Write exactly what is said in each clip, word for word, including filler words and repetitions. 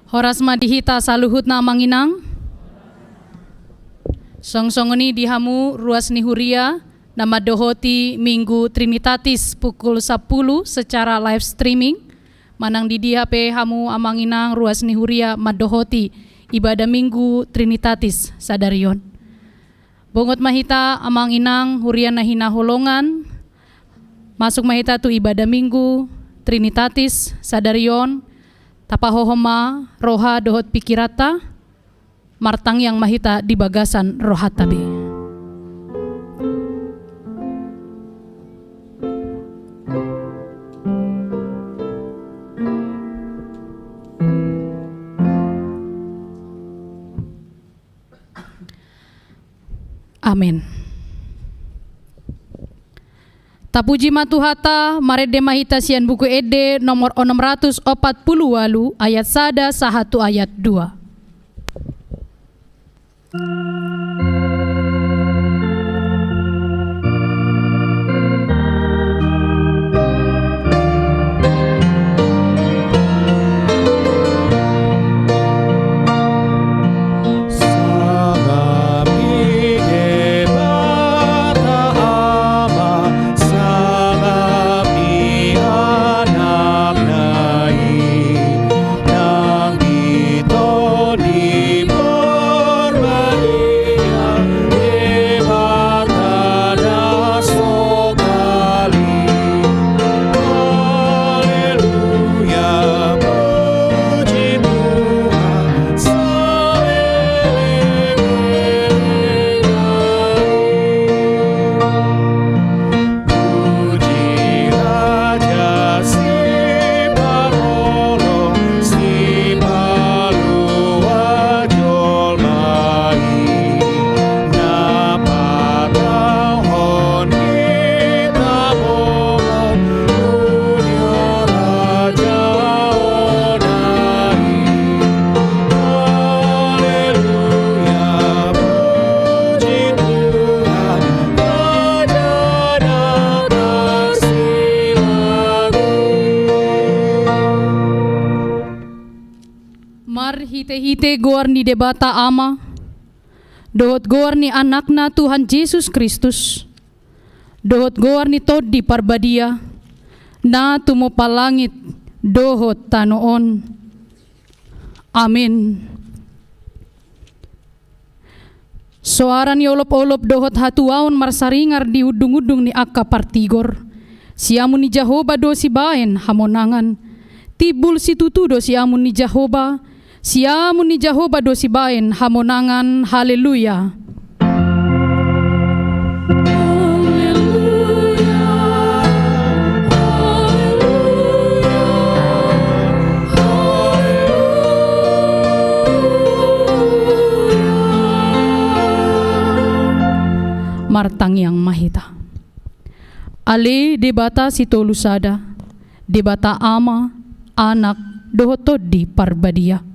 Horas ma di hita saluhutna, Amang Inang. Song songon i di hamu ruas ni huria na mandohoti Minggu Trinitatis pukul sampulu secara live streaming. Manang di dia pe hamu, Amang Inang, ruas ni huria mandohoti ibadah Minggu Trinitatis sadari on. Bongot ma hita, Amang Inang, huria na hinaholongan. Masuk ma hita tu ibadah Minggu Trinitatis sadari on. Tapahohom ma roha dohot pikiranta. Martangiang ma hita di bagasan rohanta be. Amen. Tapuji ma Tuhanta. Marende ma hita sian Buku Ende nomor onom ratus opat pulu ualu, ayat sada sahat tu ayat dua. Marhitehite goar ni Debata Ama, dohot goar ni Anakna Tuhan Jesus Kristus, dohot goar ni Tondi Parbadia, na tumompa langit dohot tano on. Amen. Soara ni olopolop dohot hatuaon marsaringar di undungundung ni angka partigor. Siamun ni Jahowa do sibaen hamonangan. Timbul situtu do siamun ni Jahowa. Siamun ni Jahowa do sibaen hamonangan. Haleluya. Martangiang ma hita. Ale Debata sitolu sada, Debata Ama, Anak, dohot Tondi Parbadia.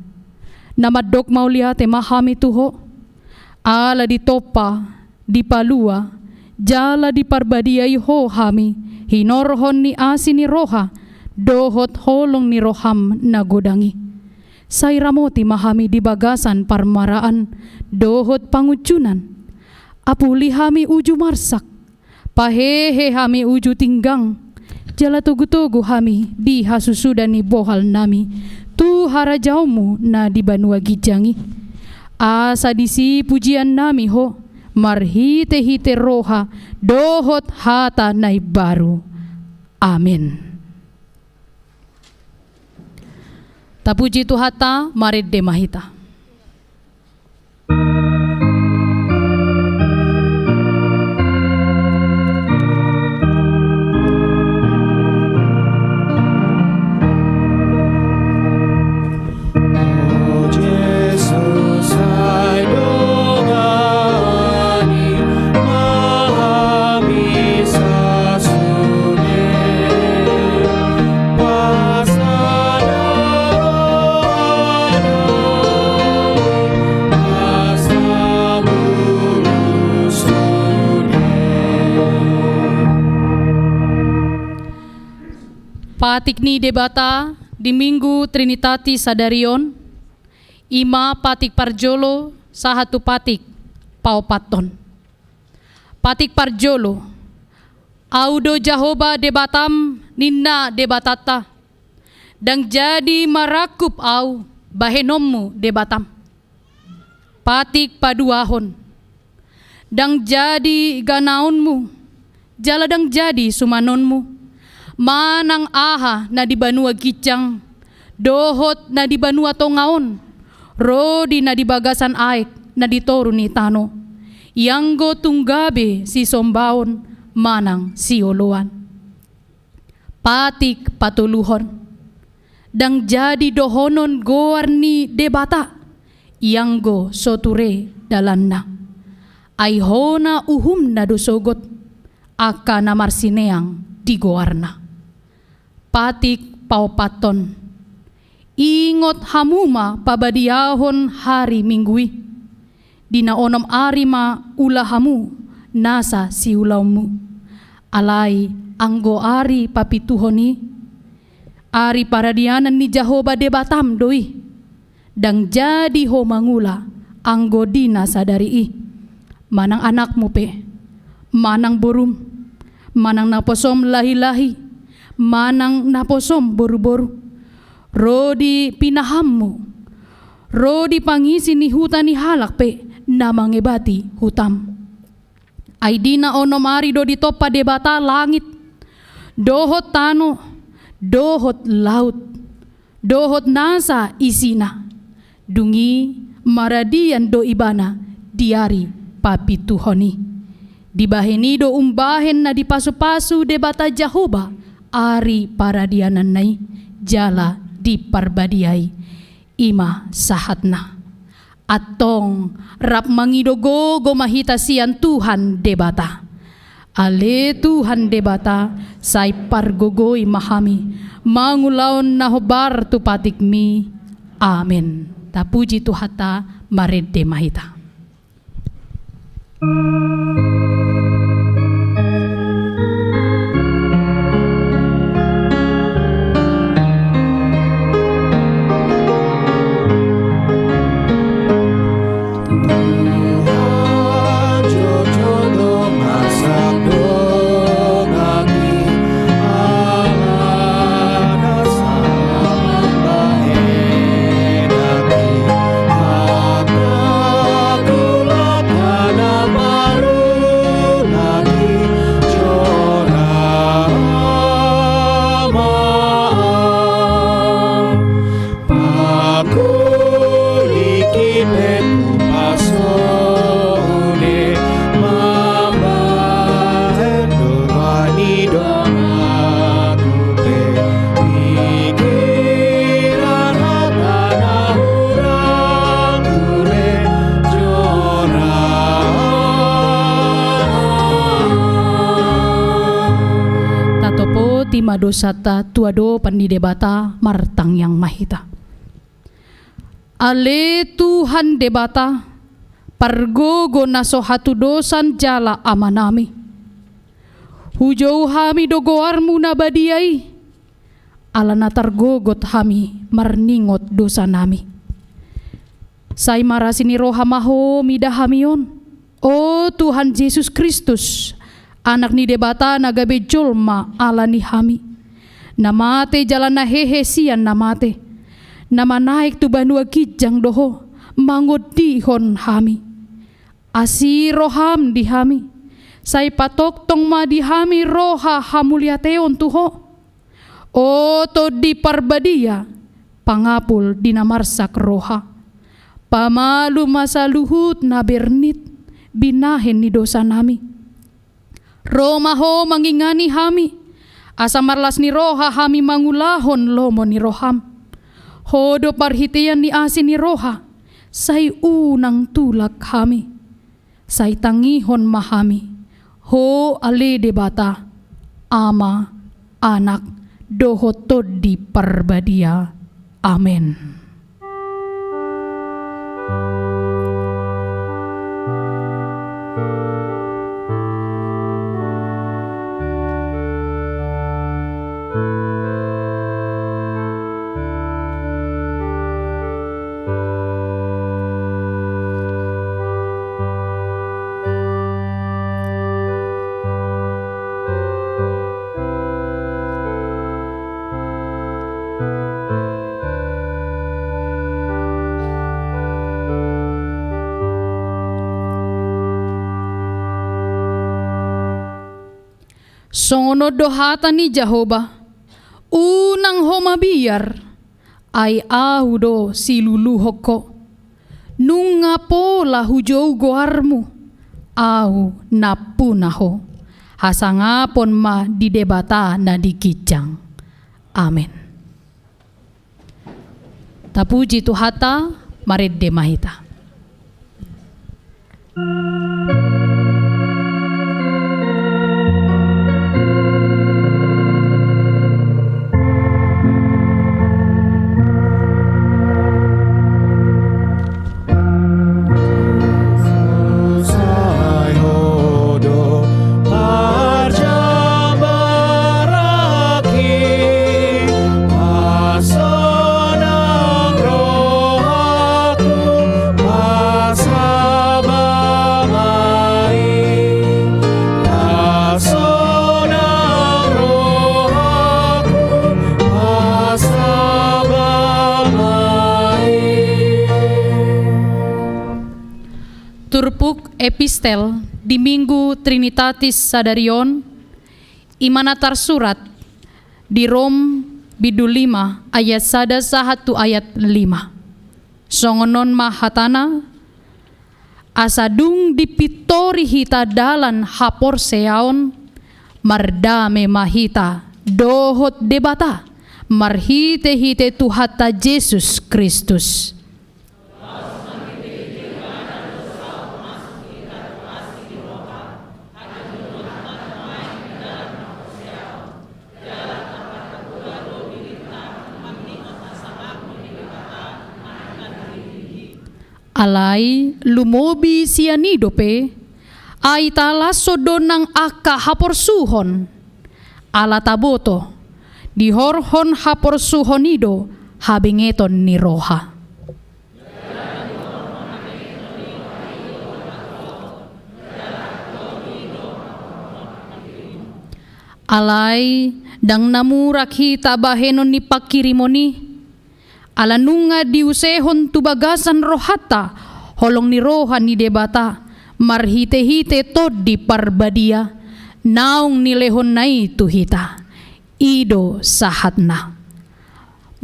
Na mandok mauliate ma hami tu Ho, ala ditompa, dipalua, jala diparbadiai Ho hami, hinorhon ni asi ni roha, dohot holong ni roham na godang i. Sai ramoti ma hami di bagasan parmaraan, dohot pangunjunan. Apuli hami uju marsak, pahehe hami uju tinggang, jala togutogu hami di hasusuda ni bohal nami, tu harajaonmu na di banua ginjang i. Asa disi pujian nami Ho, marhitehite roha, dohot hata na imbaru. Amen. Tapuji Tuhanta, marende ma hita. Patik ni Debata di Minggu Trinitatis sadari on, I ma patik parjolo sahat tu patik paopathon. Patik parjolo. Ahu do Jahowa Debatam, ninna Debatanta. Ndang jadi marangkup ahu bahenonmu Debatam. Patik paduahon. Ndang jadi ganaonmu, jala ndang jadi sumanonmu, manang aha na di banua ginjang, dohot na di banua tonga on, ro di na di bagasan aek na di toru ni tano, ianggo tung gabe sisombaon manang sioloan. Patik patoluhon. Ndang jadi dohonon goar ni Debata, ianggo so ture dalanna. Ai hona uhumna do sogot, angka na marsineang di goarna. Patik paopathon. Ingot hamu ma pabadiahon ari Minggu i. Di na onom ari ma ula hamu nasa siulaonmu. Alai anggo ari papituhon i, ari paradianan ni Jahowa Debatam do i. Ndang jadi ho mangula anggo di na sadari i. Manang anakmu pe, manang borum, manang naposom lahilahi, manang naposom boruboru, ro di pinahanmu, ro di pangisi ni huta ni halak pe na mangebati hutam. Ai di na onom ari do ditompa Debata langit, dohot tano, dohot laut, dohot nasa isina. Dung i maradian do ibana di ari papituhon i. Dibahen i do umbahen na dipasupasu Debata Jahowa ari paradiananna i jala diparbadiai. I ma sahatna. Antong rap mangido gogo ma hita sian Tuhan Debata. Ale Tuhan Debata, sai pargogoi ma hami mangulahon na hombar tu patikmi. Amen. Tapuji Tuhanta, marende ma hita. Pakuliki pe tu pasone, mambahen dongan ni donganku pe, pikiran hata na hurang ture jora. Tatopoti ma dosanta tu adopan ni Debata, martangiang ma hita. Ale Tuhan Debata, pargogo na so hatudosan jala Amanami. Hujou hami do goarmu na badia i, ala na targogot hami marningot dosanami. Sai marasi ni roha ma Ho mida hami on. O Tuhan Jesus Kristus, Anak ni Debata na gabe jolma ala ni hami, na mate jala na hehe sian na mate, na manaek tu banua ginjang do Ho mangondihon hami. Asi roham di hami, sai patongtong ma di hami roha hamuliateon tu Ho. O Tondi Parbadia, pangapul di na marsak roha, pamalum ma saluhut na bernit binahen ni dosanami. Ro ma Ho mangingani hami, asa marlas ni roha hami mangulahon lomo ni roham. Ho do parhitean ni asi ni roha, sai unang tulak hami. Sai tangihon ma hami Ho ale Debata, Ama, Anak, dohot Tondi Parbadia. Amen. Songon on do hata ni Jahowa: Unang ho mabiar, ai Ahu do siluluhon ho. Nunga pola hujou goarmu, Ahu nampuna ho. Hasangapon ma di Debata na di ginjang. Amen. Tapuji Tuhanta, marende ma hita. Turpuk epistel di Minggu Trinitatis sadari on, i ma na tarsurat di Rom bindu lima ayat sada sahat tu ayat lima. Songon on ma hatana: Asa dung dipintori hita dalan haporseaon, mardame ma hita dohot Debata marhitehite Tuhanta Jesus Kristus. Alai lumobi sian i dope, ai talashon do nang angka haporsuhon, ala taboto, dihorhon haporsuhon i do habengeton ni roha. Alai ndang na murak hita bahenon ni pangkirimon i, ala nunga diusehon tu bagasan rohanta holong ni roha ni Debata marhitehite Tondi Parbadia naung nilehonna i tu hita. I do sahatna.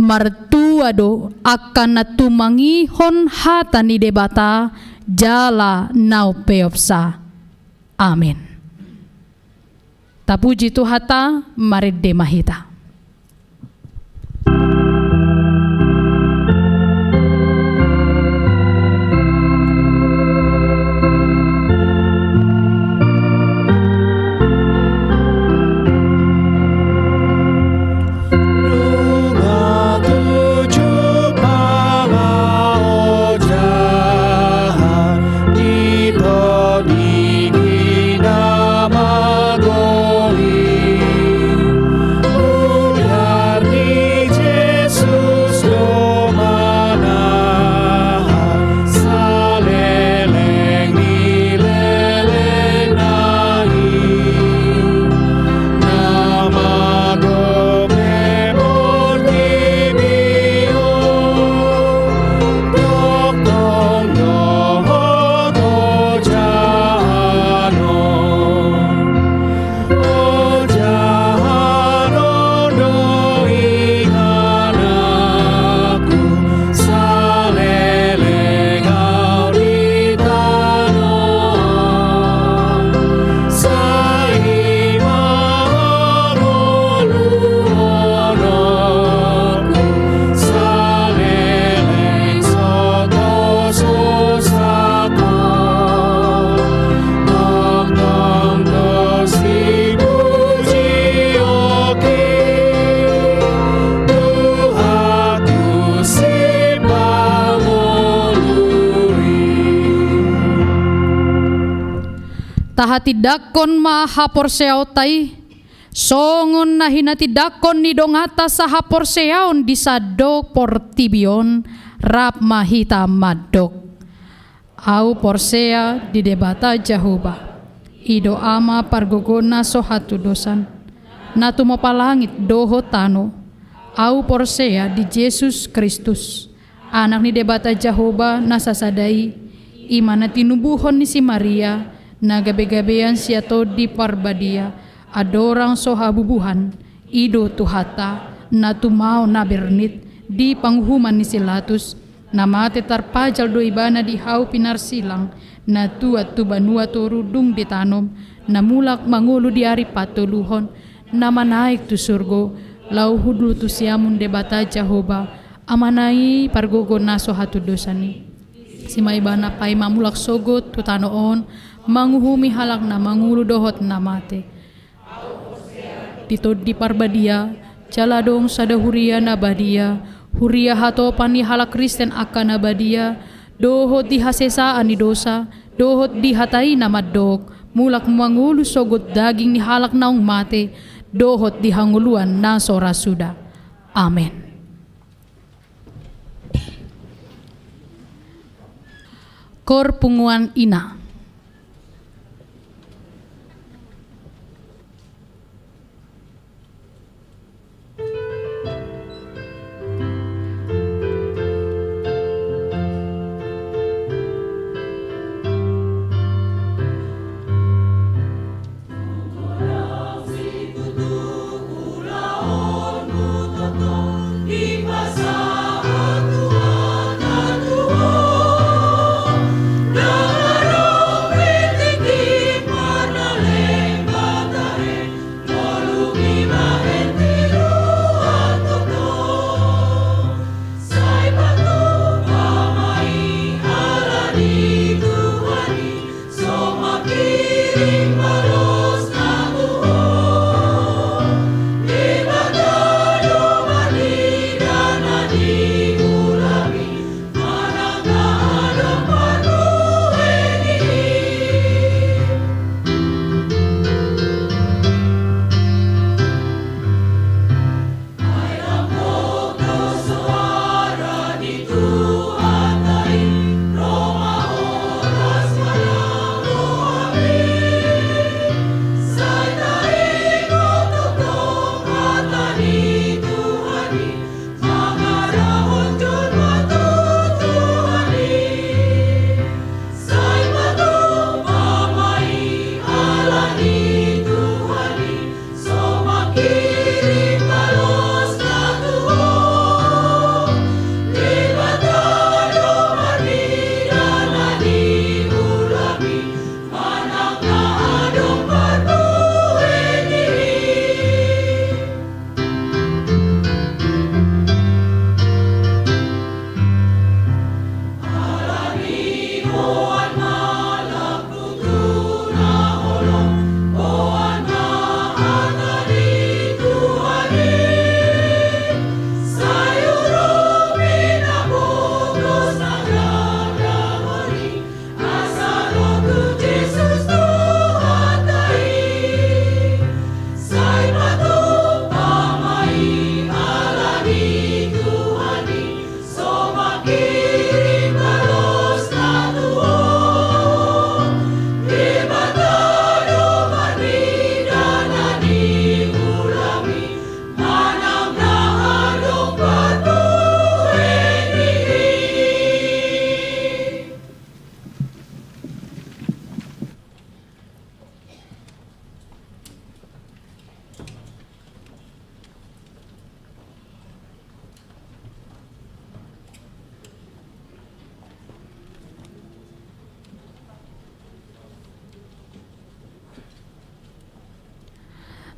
Martua do angka na tumangihon hata ni Debata jala na umpeopsa. Amen. Tapuji Tuhanta, marende ma hita. Tahatindangkon ma haporseaonta i, songon na hinatindangkon ni donganta sahaporseaon di sandok portibi on, rap ma hita mandok. Ahu porsea di Debata Jahowa, i do Ama pargogo na so hatudosan, na tumompa langit dohot tano. Ahu porsea di Jesus Kristus, Anak ni Debata Jahowa na sasada i, i ma na tinubuhon ni si Maria, na gabegabean sian Tondi Parbadia, Andorang so habubuhan, i do Tuhanta, na tumaon na bernit di panguhuman ni si Latus, na mate tarpajal do ibana di hau pinarsilang, na tuat tu banua toru dung ditanom, na mulak mangolu di ari patoluhon, na manaek tu surgo, laho hundul tu siamun Debata Jahowa, Amana i pargogo na so hatudosan i. Sima ibana paima mulak sogot tu tano on, manguhumi halak na mangolu dohot na mate. Di Tondi Parbadia, jala adong sada huria na badia, huria hatopan ni halak Kristen angka na badia, dohot di hasesaan ni dosa, dohot di hata i na mandok, mulak mangolu sogot daging ni halak naung mate, dohot di hangoluan na so ra suda. Amen. Koor Punguan Ina.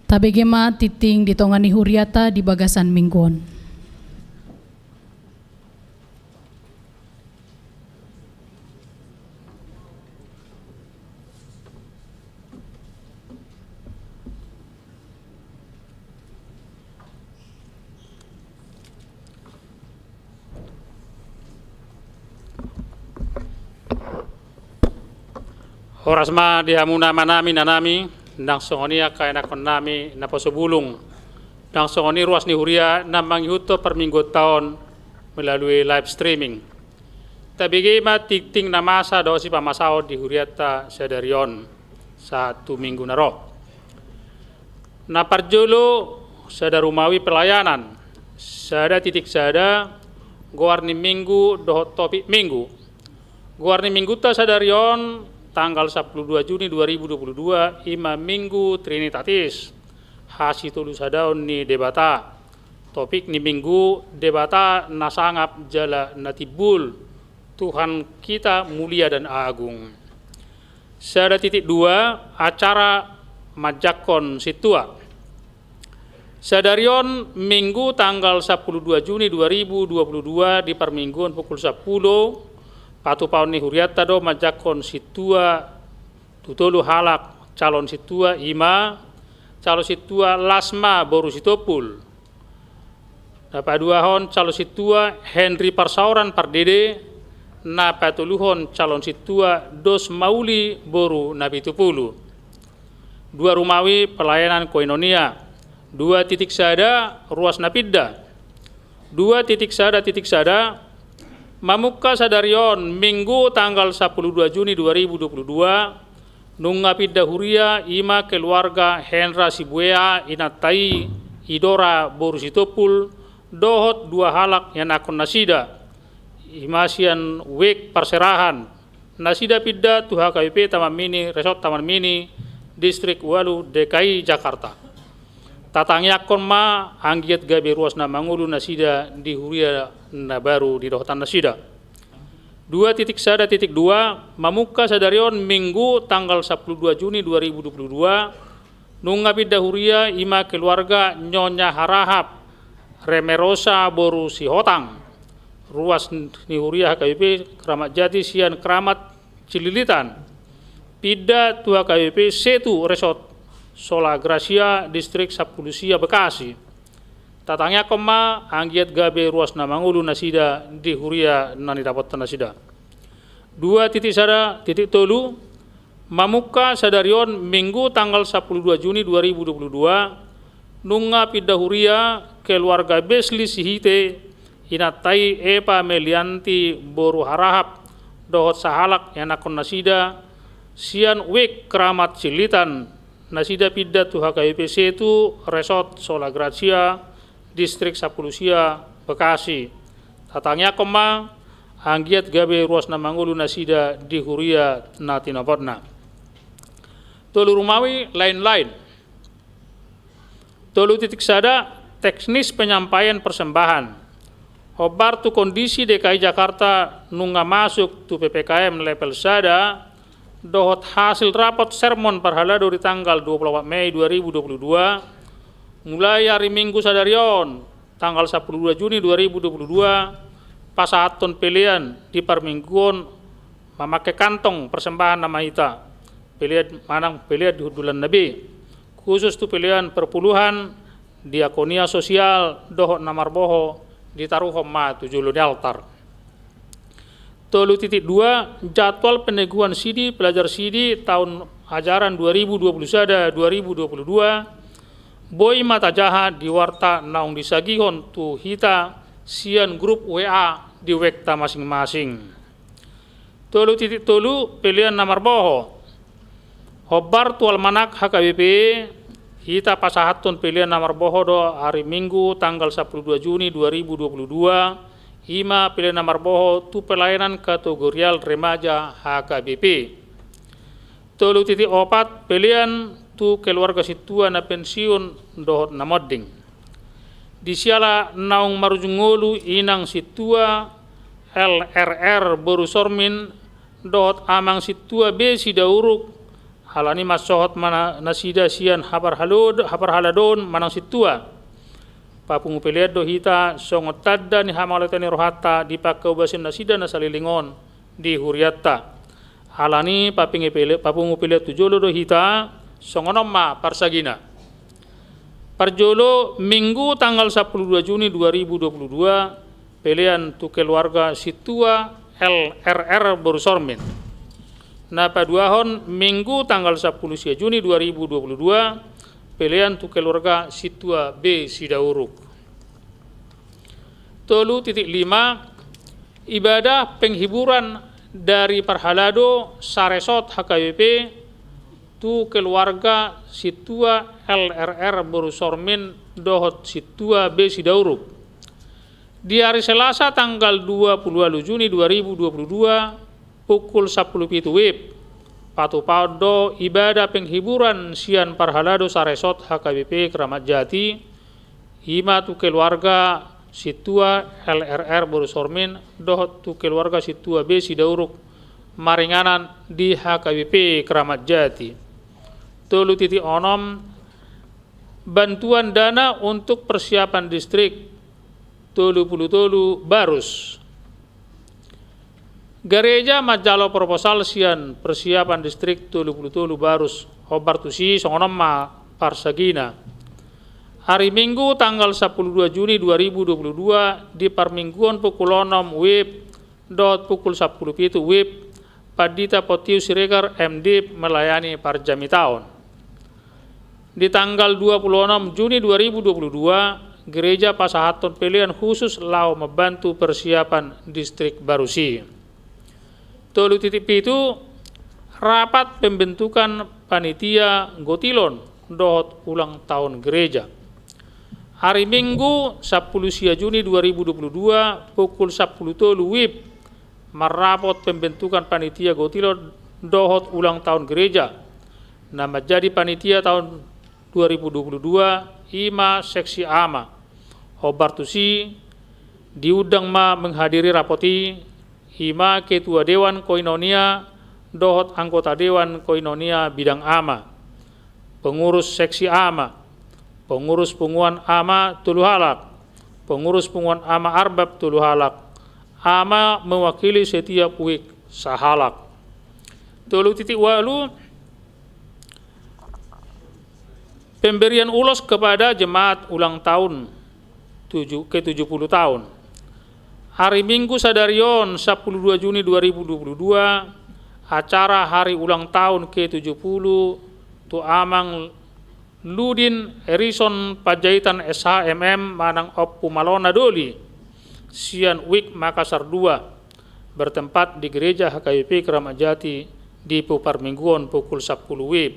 Tabege ma tingting di tonga ni huriata di bagasan minggu on. Horas ma di hamuna amanami, inanami, ndang songon i angka ianakhonnami naposo bulung, ndang songon i ruas ni huria na mangihuthon parmingguonta on melalui live streaming. Tabege ma tingting na masa dohot sipamasaon di hurianta sadari on sahat tu minggu na ro. Na parjolo, sada rumawi pelayanan, sada titik sada, goar ni minggu dohot topik minggu. Goar ni minggunta sadari on, Tanggal sampulu dua Juni dua ribu dua puluh dua, ima Minggu Trinitatis, hasitolusadaon ni Debata. Topik ni Minggu, Debata na sangap jala na timbul, Tuhan kita mulia dan agung. Sada titik dua, acara manjangkon sintua. Sadari on Minggu tanggal sampulu dua Juni dua ribu dua puluh dua di parmingguon pukul sampulu, patupaon ni hurianta do manjangkon sintua tu tolu halak calon sintua, ima calon sintua Lasma boru Sitompul, na paduahon calon sintua Henry Parsaoran Pardede, na patoluhon calon sintua Dos Mauli boru Napitupulu. Dua rumawi pelayanan koinonia. Dua titik sada, ruas na pinda. Dua titik sada titik sada, mamungka sadari on Minggu tanggal sampulu dua Juni dua ribu dua puluh dua, nunga pinda huria ima keluarga Henra Sibuea, inanta i Idora boru Sitompul, dohot dua halak ianakhon nasida, ima sian wijk parserahan. Nasida pinda tu H K B P Taman Mini, Resort Taman Mini, Distrik Ualu, D K I Jakarta. Tatangiangkon ma anggiat gabe ruas na mangolu nasida di huria na baru didohotan nasida. Dua titik sada titik dua, mamungka sadari on Minggu tanggal sampulu dua Juni dua ribu dua puluh dua, nunga pinda huria ima keluarga Nyonya Harahap Remerosa boru Sihotang, ruas ni huria H K B P Keramat Jati sian Keramat Cililitan, pinda tu H K B P Setu Resort Sola Gracia, Distrik Sampulu Sia, Bekasi. Tatangiangkon ma anggiat gabe ruas na mangolu nasida di huria na nidapothon nasida. Dua titik sada titik tolu, mamungka sadari on Minggu tanggal sampulu dua Juni dua ribu dua puluh dua, nunga pinda huria keluarga Besli Sihite, inanta i Epa Melianti boru Harahap, dohot sahalak ianakhon nasida, sian wijk Keramat Cililitan, nasida pinda tu H K B P Setu Resort Sola Gracia, Distrik Sampulu Sia, Bekasi. Tatangiangkon ma anggiat gabe ruas na mangolu nasida di huria na tinopotna. Tolu rumawi, lain-lain. Tolu titik sada, teknis penyampaian persembahan. Hombar tu kondisi D K I Jakarta nunga masuk tu P P K M level sada, dohot hasil rapot sermon parhalado di tanggal dua puluh opat Mei dua ribu dua puluh dua, mulai ari Minggu sadari on, tanggal sampulu dua Juni dua ribu dua puluh dua, pasahathon pelean di parmingguon mamangke kantong persembahan nama hita, pelean manang pelean di hundulanna be, khusus tu pelean perpuluhan, diakonia sosial, dohot na marboho, ditaruhon ma tu jolo ni altar. Tolu titik dua, jadwal peneguhan sidi pelajar sidi taon ajaran dua ribu dua puluh sada dua ribu dua puluh dua, boi ma tajaha di warta naung disagihon tu hita sian grup W A di wijk ta masing-masing. Tolu titik tolu, pelean na marboho. Hombar tu almanak H K B P, hita pasahathon pelean na marboho do ari Minggu tanggal sampulu dua Juni dua ribu dua puluh dua, ima pelean na marboho tu pelayanan kategorial remaja H K B P. Tolu titik opat, pelean tu keluarga sintua na pensiun dohot na monding. Di siala naung marujung ngolu inang sintua L R R boru Sormin dohot amang sintua B Sidauruk, alani mansohot ma nasida sian haparhalod-, haparhaladoon manang sintua. Papungu pelean do hita songon tanda ni hamauliateon ni rohanta di pangkobasion nasida na saleleng on di hurianta. Alani papinge pele-, papungu pelean tu jolo do hita, songon on ma parsagina. Parjolo, Minggu tanggal sampulu dua Juni dua ribu dua puluh dua, pelean tu keluarga sintua L R R boru Sormin. Na paduahon, Minggu tanggal sampulu sia Juni dua ribu dua puluh dua, pelean tu keluarga sintua B Sidauruk. Tolu titik lima, ibadah penghiburan dari parhalado saresort H K B P tu keluarga sintua L R R boru Sormin dohot sintua B Sidauruk. Di ari Selasa tanggal dua puluh ualu Juni dua ribu dua puluh dua, pukul sampulu pitu WIB, patupaon do ibadah penghiburan sian parhalado saresort H K B P Kramat Jati, i ma tu keluarga sintua L R R Boru Sormin dohot tu keluarga sintua B Sidauruk maringanan di H K B P Kramat Jati. Tolu titik onom, bantuan dana untuk persiapan distrik tolu pulu tolu Barus. Gareja manjalo proposal sian persiapan distrik tolu pulu tolu Barus. Hombar tusi, songon on ma parsagina. Ari Minggu tanggal sampulu dua Juni dua ribu dua pulu dua, di parmingguon pukul onom W I B dohot pukul sampulu pitu W I B, Pandita Pontius Siregar, M Div, melayani parjamitaon. Di tanggal dua pulu onom Juni dua ribu dua pulu dua, gereja pasahathon pelean khusus laho mambantu persiapan distrik Barus i. Tolu titik pitu, rapat pembentukan panitia gotilon dohot ulang tahun gereja. Ari Minggu sampulu sia Juni dua ribu dua pulu dua, pukul sampulu tolu W I B, marrapot pembentukan panitia gotilon dohot ulang tahun gereja. Na manjadi panitia tahun dua ribu dua pulu dua i ma seksi ama. Hombar tusi, diundang ma menghadiri rapot i, i ma ketua dewan koinonia dohot anggota dewan koinonia bidang ama, pengurus seksi ama, pengurus punguan ama tolu halak, pengurus punguan ama arbab tolu halak, ama mewakili setiap W I B sahalak. Tolu titik ualu, pemberian ulos kepada jemaat ulang tahun tujuh, ke tujuh puluh tahun. Ari Minggu sadari on, sampulu dua Juni dua ribu dua puluh dua, acara hari ulang tahun ke tujuh puluh tu Amang Ludin Erison Panjaitan S H M M manang Ompu Malona Doli, sian W I B Makassar dua, bertempat di Gereja H K B P Kramat Jati di pu-, parmingguon pukul sampulu W I B.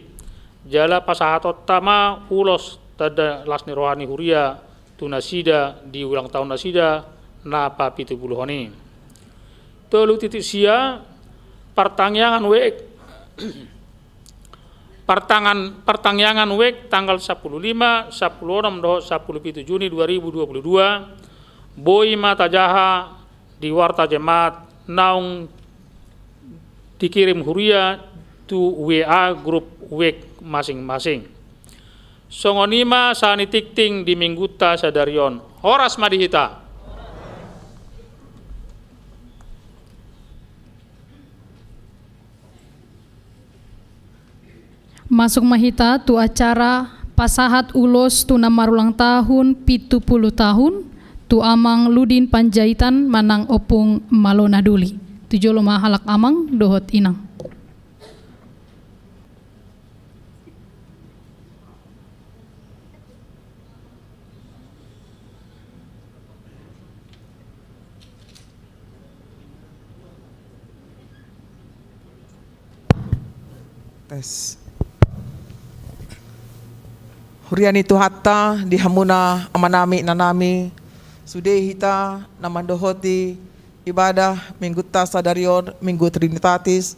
Jala pasahatonta ma ulos tanda las ni roha ni huria tu nasida di ulang tahun nasida na papitupuluhon i. Tolu titik sia, partangiangan W I B, partangan-, partangiangan W I B tanggal sampulu lima, sampulu onom dohot sampulu pitu Juni dua ribu dua puluh dua, boi ma tajaha di warta jemaat naung dikirim huria tu W A grup W I B masing-masing. Songon i ma sani tingting di Minggunta sadari on. Horas ma di hita. Masuk ma hita tu acara pasahat ulos tu na marulang tahun pitu puluh tahun, tu Amang Ludin Panjaitan manang Ompung Malona Doli. Tu jolo ma halak amang dohot inang. Tes. Huria ni Tuhanta, di hamuna amanami, inanami, sude hita na mandohoti ibadah Minggunta sadari on, Minggu Trinitatis,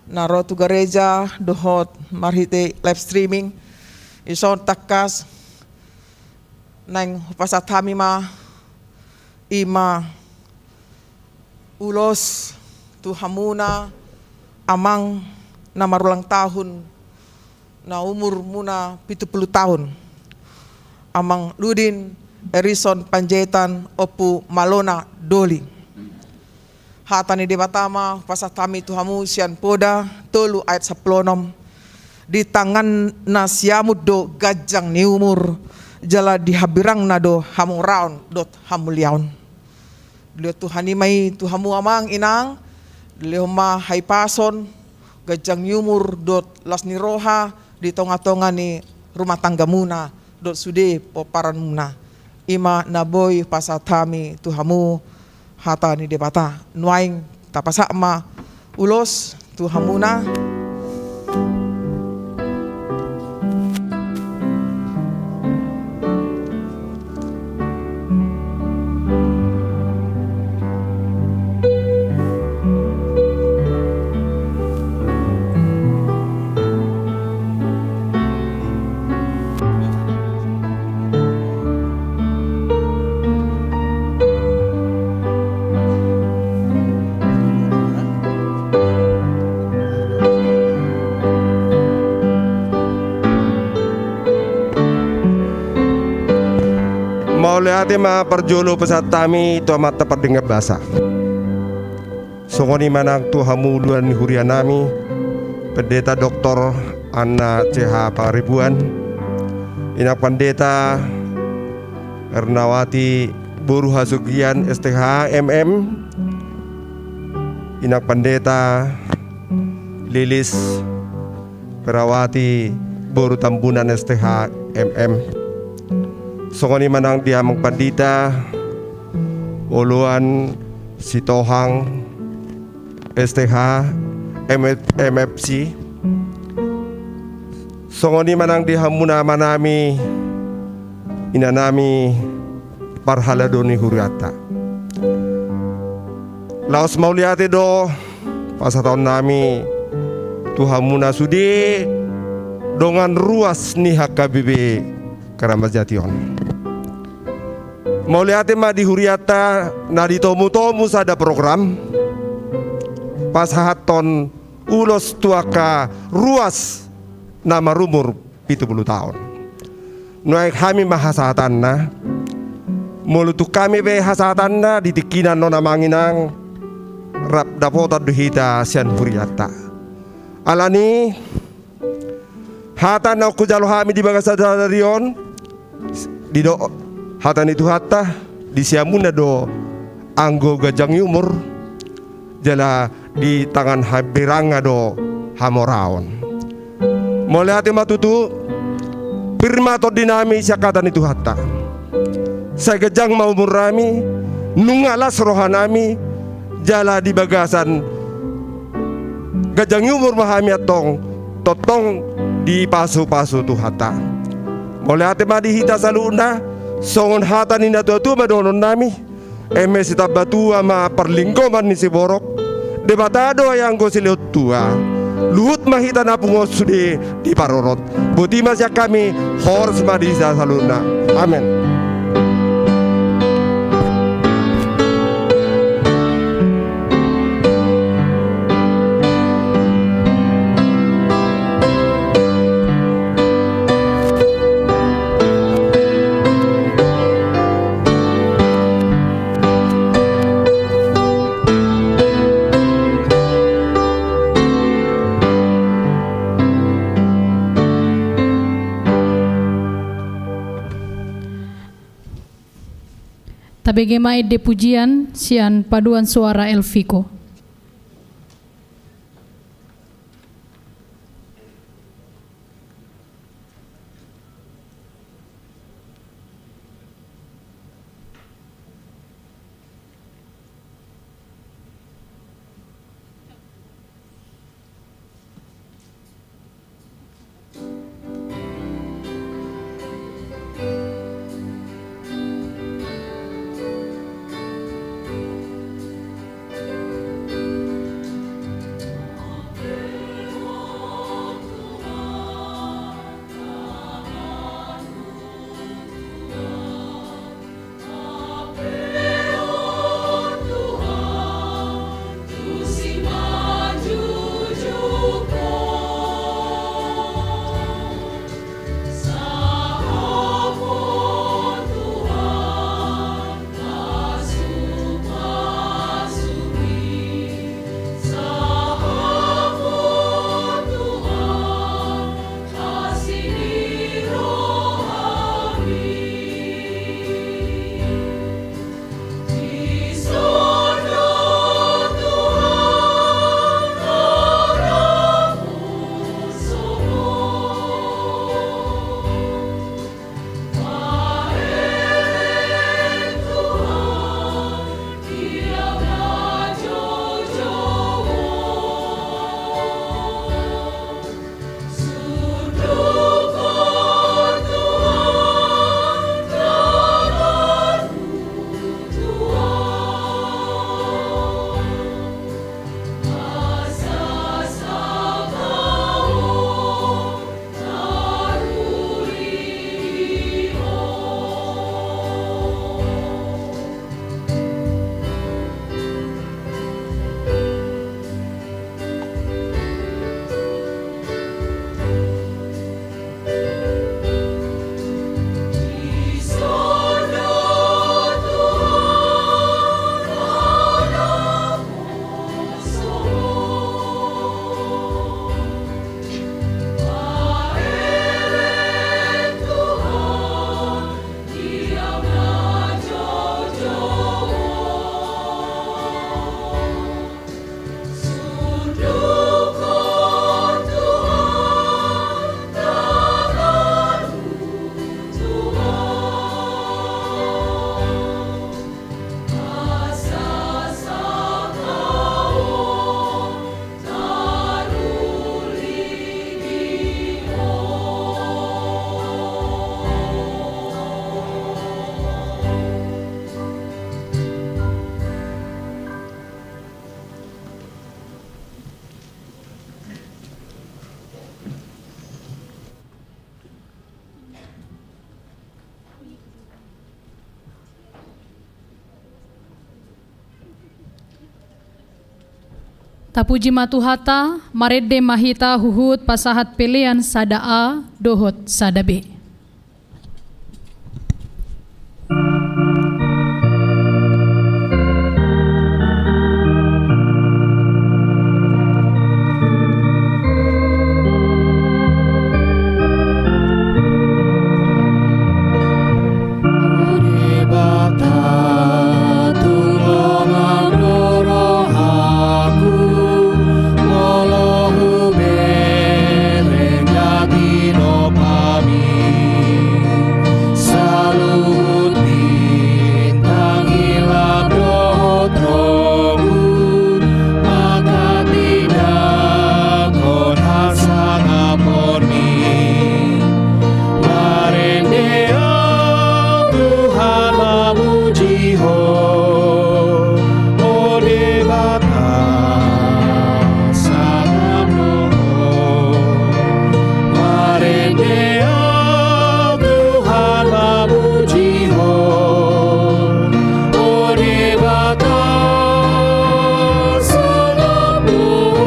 na ro tu gareja dohot marhite live streaming, dison tangkas naeng hupasahat hami ma, i ma ulos tu hamuna amang na marulang tahun, na umurmuna pitu puluh tahun, Amang Ludin Erison Panjaitan Ompu Malona Doli. Hata ni Debata ma hupasahat hami tu hamu sian Poda tolu ayat sampulu onom. Di tanganna siamun do ganjang ni umur, jala di hambirangna do hamoraon dohot hamuliaon. Dilehon Tuhan i ma i tu hamu amang inang, dilehon ma hahipason, ganjang ni umur dohot las ni roha di tonga-tonga ni rumah tanggamuna dohot sude pomparanmuna. I ma na boi hupasahat hami tu hamu hata ni Debata. Nuaeng tapasahat ma ulos tu hamuna. Mauliate ma parjolo pasahat hami tu Amanta Pardenggan Basa. Songon i ma nang tu hamu uluan ni huria nami, Pendeta Doktor Anna C H Pangaribuan, Inang Pendeta Ernawati boru Hasugian S T H M M, Inang Pendeta Lilis Perawati boru Tambunan S T H M M. Songon i ma nang di Amang Pandita, oloan Sitohang S T H M F, M F C. Songon i ma nang di hamuna amanami, inanami, parhalado ni hurianta. Laos mauliate do pasahatonnami tu hamuna sude dongan ruas ni H K B P Keramat Jati on. Mauliate ma di hurianta na ditomutomu sada program pasahathon ulos tu angka ruas na marumur pitu pulu taon. Nuaeng hami ma hasahatanna. Molo tung hami pe hasahatanna di tingki na on, amang inang, rap dapotan do hita sian hurianta. Alani hata na hujalo hami di bagasan sadari on, didok hata ni Tuhanta, di siamunna do anggo ganjang ni umur, jala di tangan haberanga do hamoraon. Mauliate ma tutu, pir ma tondinami sian hata ni Tuhanta. Sai ganjang ma umurnami, nunga las rohanami, jala di bagasan ganjang ni umur ma hami antong tongtong dipasupasu Tuhanta. Mauliate ma di hita saluhutna, songon hata ni natuatua ma dohononnami, eme sitamba tua ma parlinggoman ni siborok, Debata do i anggo silehon tua, luhut ma hita na pungu on sude diparorot. Boti ma sian hami, horas ma di hita saluhutna. Amen. Tabege ma ende pujian sian Paduan Suara Elviko. Tapuji ma Tuhanta, marende ma hita huhut pasahat pelean sada A dohot sada B. O Debata, tung longang do rohangku, molo hubeleng na tinopa mi. Saluhut bintang hilap dohot ronggu, manghatindanghon hasangaponmi. Marende ahu Tuhan mamuji Ho, o Debata sangap do Ho. Marende ahu Tuhan mamuji Ho, o Debata sangap do Ho.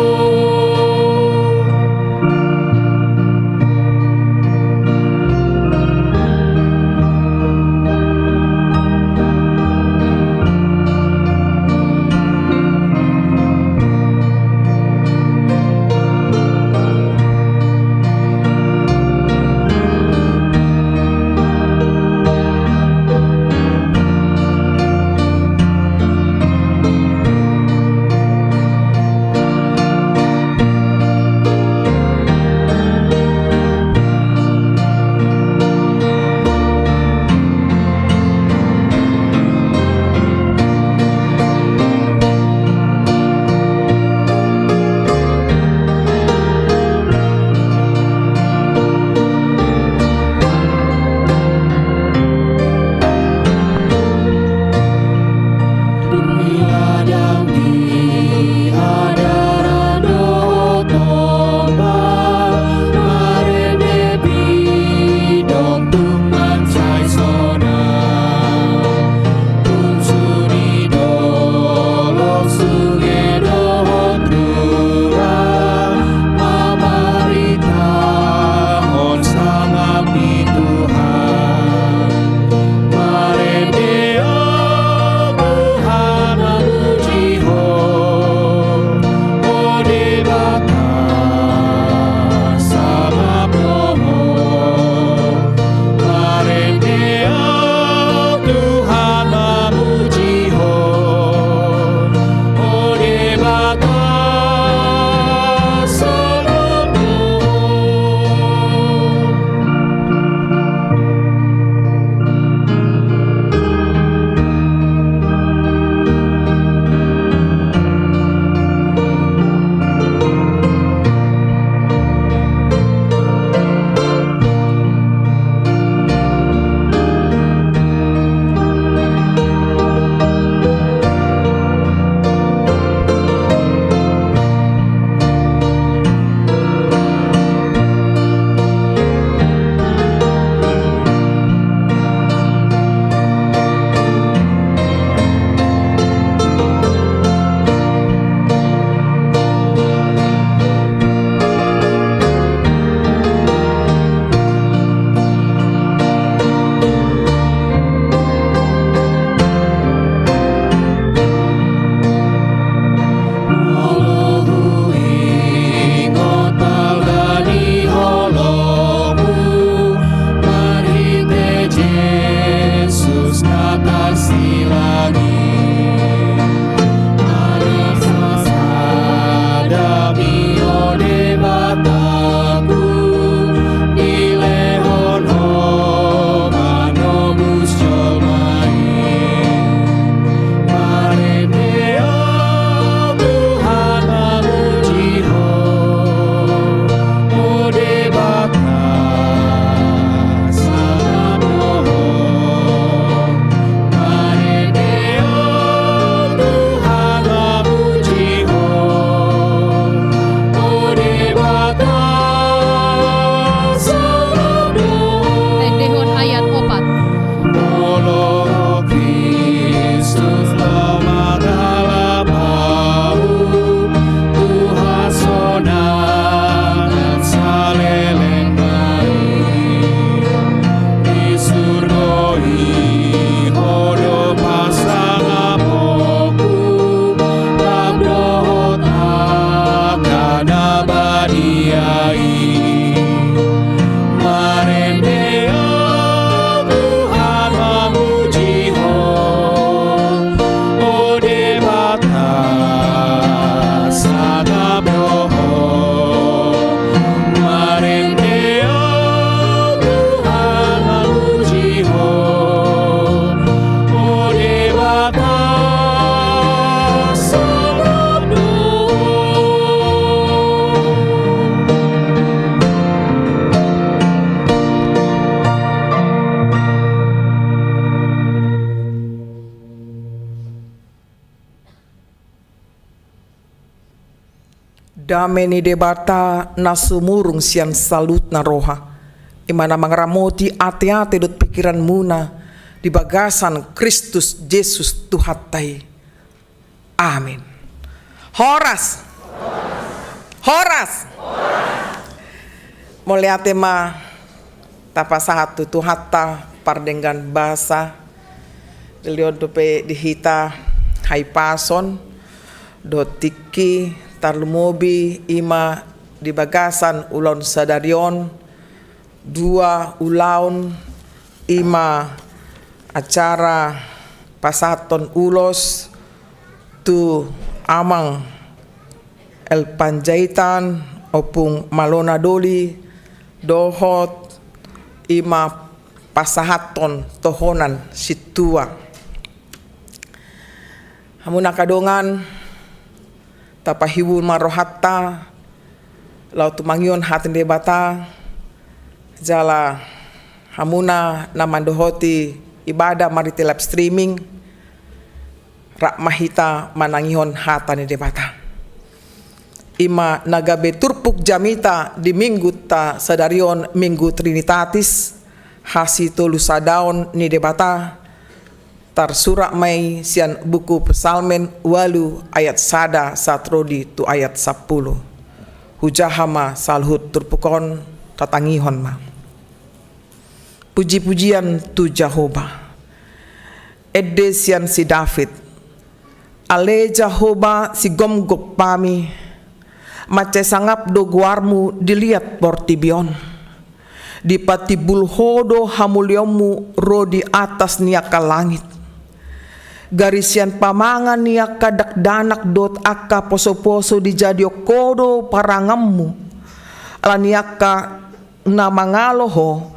Di adaran dohot ombak, marende pidong tung mansai sonang. Tung sude dolok, sunge dohot rura, mamaritahon sangap ni Tuhan. Marende ahu Tuhan mamuji Ho, o Debata sangap do Ho. Marende ahu Tuhan mamuji Ho, o Debata sangap do Ho. Molo huingot balga ni holongmu, marhite Jesus na tarsilangi. Adong sasada mi, o Debataku, dilehon Ho manobus jolma i. Marende ahu Tuhan mamuji Ho, o Debata sangap do Ho. Marende ahu Dame ni Debata na sumurung sian saluhutna roha, i ma na mangaramoti ateate dohot pingkiranmuna di bagasan Kristus Jesus Tuhanta i. Amin. Horas. Horas. Mauliate ma tapasahat tu Tuhanta pardenggan basa. Dilehon dope di hita hahipason dohot tingki, tarlumobi i ma di bagasan ulaon sadari on, dua ulaon, i ma acara pasahathon ulos tu Amang L Panjaitan, Ompung Malona Doli, dohot i ma pasahathon tohonan sintua. Hamu angka dongan, tapahibul ma rohanta laho tumangihon hata ni Debata, jala hamuna na mandohoti ibadah marhite live streaming, rap ma hita manangihon hata ni Debata. I ma na gabe turpuk jamita di minggunta sadari on, Minggu Trinitatis, hasitolusadaon ni Debata, tarsurat ma i sian buku Psalmen ualu ayat sada sahat ro di tu ayat sampulu. Hujaha ma saluhut turpuk on, tatangihon ma. Pujipujian tu Jahowa. Ende sian si David. Ale Jahowa, sigomgompami, mansai sangap do goarmu di liat portibi on. Dipatimbul ho do hamuliaonmu ro di atas ni angka langit. Gari sian pamangan ni angka dakdanak dohot angka posoposo dijadion ho do paranganmu. Ala ni angka na mangalo ho,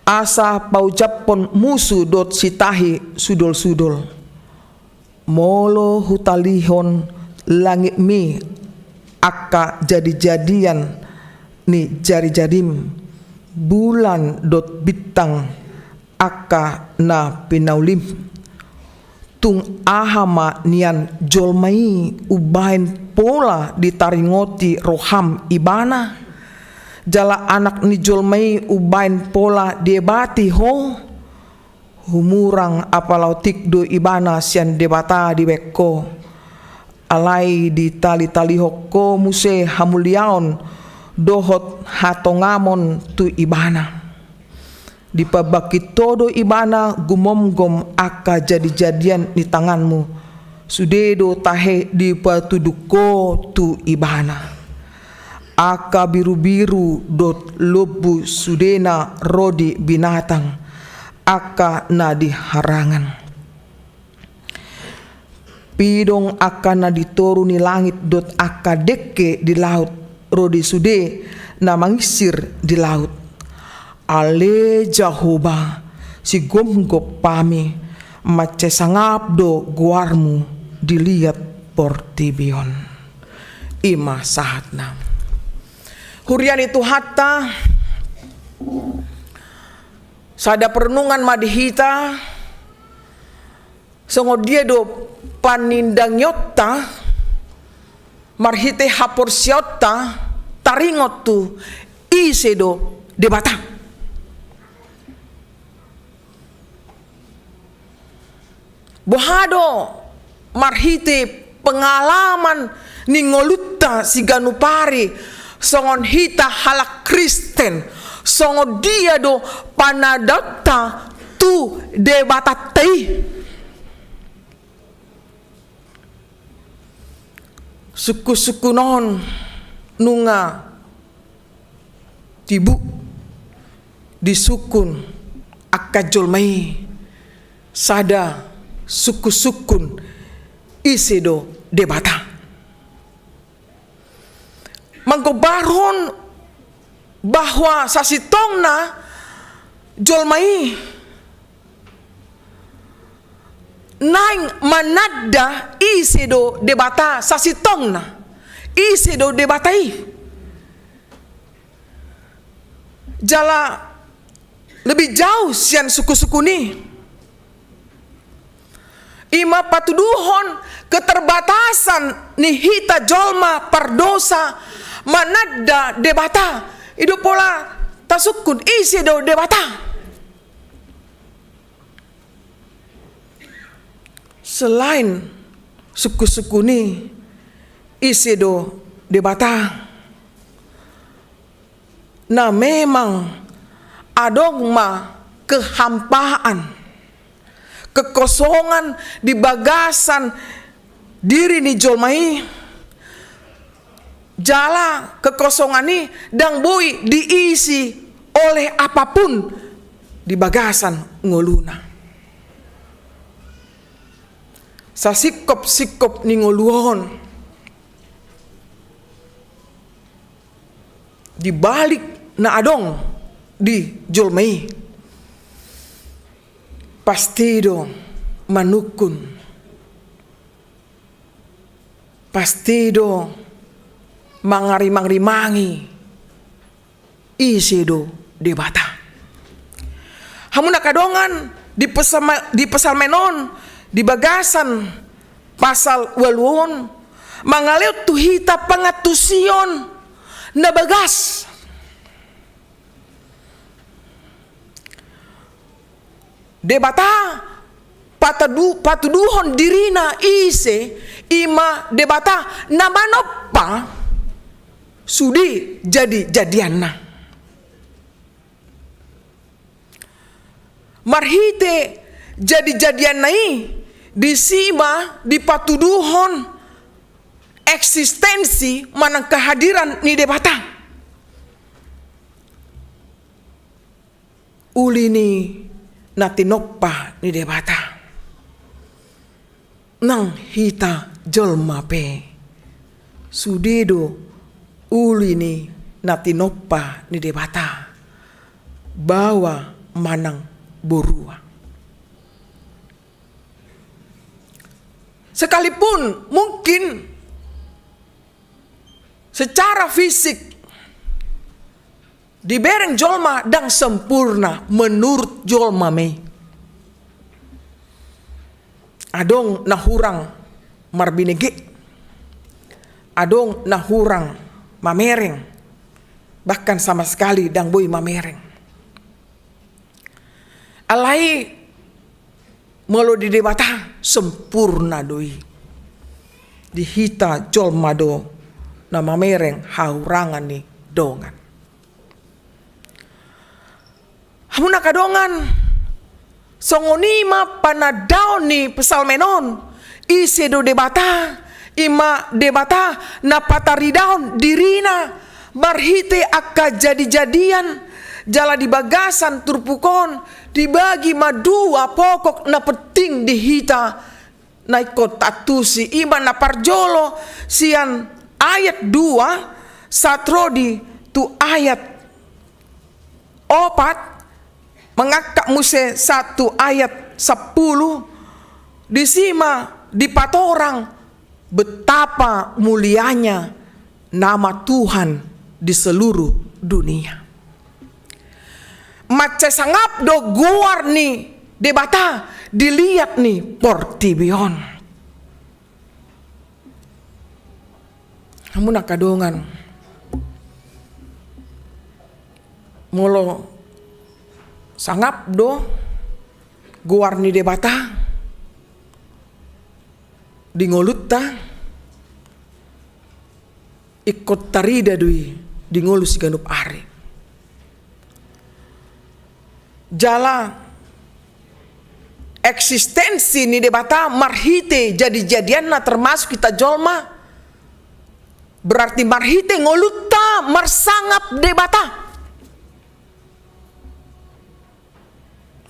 asa paujaphon musu dohot sitahi sudolsudol. Molo hutalihon langitmi angka jadijadian ni jarijarim, bulan dohot bintang angka na pinaulim, tung aha ma nian jolma i umbahen pola ditaringoti roham ibana? Jala anak ni jolma i umbahen pola diebati ho? Humurang apala otik do ibana sian Debata dibaen ho, alai ditalitalihon ho muse hamuliaon dohot hatongamon tu ibana. Dipabangkit ho do ibana gumomgom angka jadijadian ni tanganmu. Sude do tahe dipatuduk ho tu ibana. Angka birubiru dohot lombu sudena ro di binatang, angka na di harangan. Pidong angka na di toru ni langit dohot angka dengke di laut ro di sude na manginsir di laut. Ale Jahowa, sigomgompami, mansai sangap do goarmu di liat portibi on. I ma sahatna. Huria ni Tuhanta, sada perenungan ma di hita, songon dia do panindangionta marhite haporseaonta taringot tu ise do Debata. Boha do marhite pengalaman ni ngolunta siganup ari songon hita halak Kristen, songon dia do panadaonta tu Debatanta i? Sungkunsungkun on nunga tibu di sungkun angka jolma i, sada sungkunsungkun ise do Debata. Manggombarhon bahwa sasintongna jolma i naeng mananda ise do Debata sasintongna, ise do Debata i. Jala lebih jauh sian sungkunsungkun i, i ma patuduhon keterbatasan ni hita jolma pardosa, mananda Debata. I do pola tasungkun ise do Debata. Selain sungkun-sungkun i, ise do Debata, na memang adong ma kehampaan, kekosongan di bagasan diri ni jolma i, jala kekosongan i ndang boi diisi oleh apapun di bagasan ngoluna. Sasingkop-singkop ni ngolu on, di balik na adong di jolma i, pasti do manungkun, pasti do mangarimang-rimangi ise do Debata. Hamu angka dongan, di psalme, di psalmen on, di bagasan pasal ualu on, mangalehon tu hita pangantusion na bagas. Debata patadu-, patuduhon dirina ise, i ma Debata na manompa sude jadi-jadianna. Marhite jadi-jadianna i, disi ma dipatuduhon eksistensi manang kehadiran ni Debata. Uli ni na tinompa ni Debata. Nang hita jolma pe, sude do uli ni na tinompa ni Debata, baoa manang borua. Sekalipun mungkin secara fisik dibereng jolma ndang sempurna menurut jolma ma i. Adong na hurang marbinege, adong na hurang mamereng, bahkan sama sekali ndang boi mamereng. Alai molo di Debata sempurna do i. Di hita jolma do na mamereng hahurangan ni dongan. Hamu angka dongan, songon i ma panandaon ni psalmen on, ise do Debata, i ma Debata na pataridahon dirina, marhite angka jadi-jadian, jala di bagasan turpuk on, dibagi ma dua pokok na penting di hita, na ingkon taantusi, i ma na parjolo sian ayat dua, sahat ro di tu ayat opat, mangangkat muse sahat tu ayat sampulu, disi ma dipatorang betapa mulianya nama Tuhan di seluruh dunia. Mansai sangap do goar ni Debata di liat ni portibi on. Hamu angka dongan, molo sangap do goar ni Debata di ngolunta, ingkon tarida do i di ngolu siganup ari. Jala eksistensi ni Debata marhite jadi-jadianna, termasuk hita jolma, berarti marhite ngolunta marsangap Debata.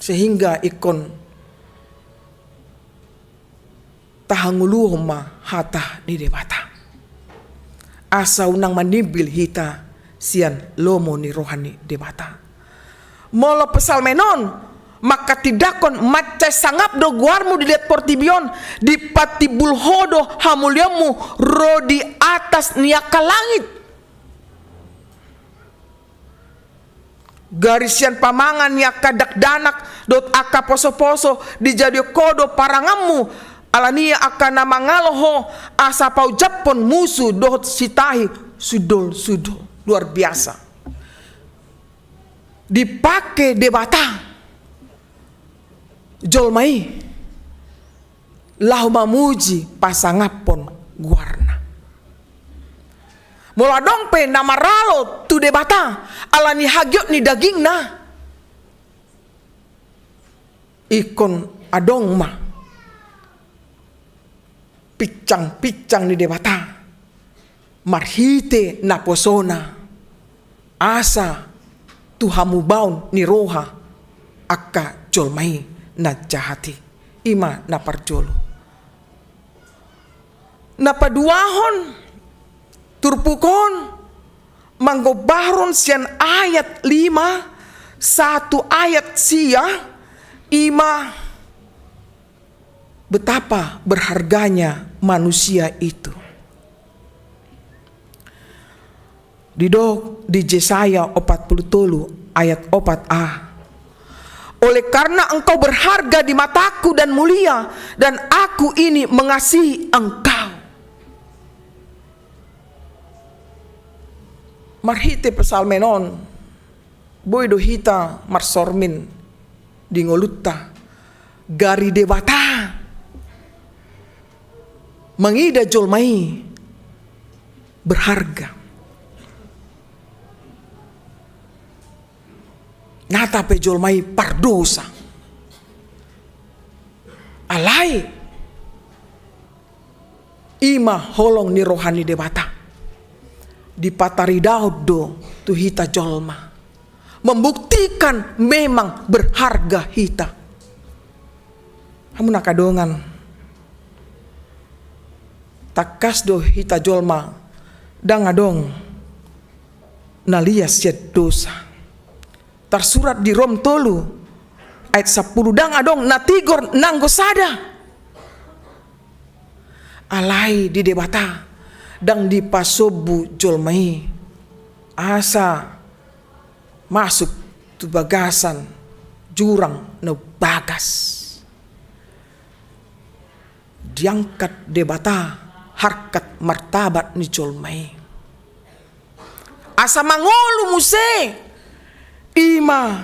Sehingga ingkon tahangoluhon ma hata ni Debata, asa unang manimbil hita sian lomo ni roha ni Debata. Molo psalmen on mangkatindangkon mansai sangap do goarmu di liat portibi on, dipatimbul Ho do hamuliaonmu ro di atas ni angka langit. Gari sian pamangan ni angka dakdanak dohot angka posoposo dijadion Ho do paranganmu, alani i angka na mangalo Ho asa paujaphon musu dohot sitahi Sundol-sundol, luar biasa. Dipake Debata jolma i laho mamuji pasangaphon goarna. Molo adong pe na maralo tu Debata ala ni hagiot ni dagingna, ingkon adong ma pincang-pincang ni Debata marhite naposona, asa tu hamubaon ni roha angka jolma i na jahat i. I ma na parjolo. Na paduahon, turpuk on manggombarhon sian ayat lima sahat tu ayat sia, i ma betapa berharganya manusia itu. Didok di Jesaya opat pulu tolu ayat opat a: Oleh karena engkau berharga di mataku dan mulia, dan Aku ini mengasihi engkau. Marhite psalmen on, boi do hita marsormin di ngolunta, gari Debata mangida jolma i berharga. Nata pe jolma i pardosa, alai i ma holong ni roha ni Debata. Dipataridahon do tu hita jolma, membuktikan memang berharga hita. Hamu na angka dongan, tangkas do hita jolma ndang adong na lias sian dosa. Tarsurat di Rom tolu ayat sampulu: Ndang adong na tigor nanggo sada. Alai di Debata ndang dipasombu jolma i asa masuk tu bagasan jurang na bagas. Diangkat Debata harkat martabat ni jolma i, asa mangolu muse, i ma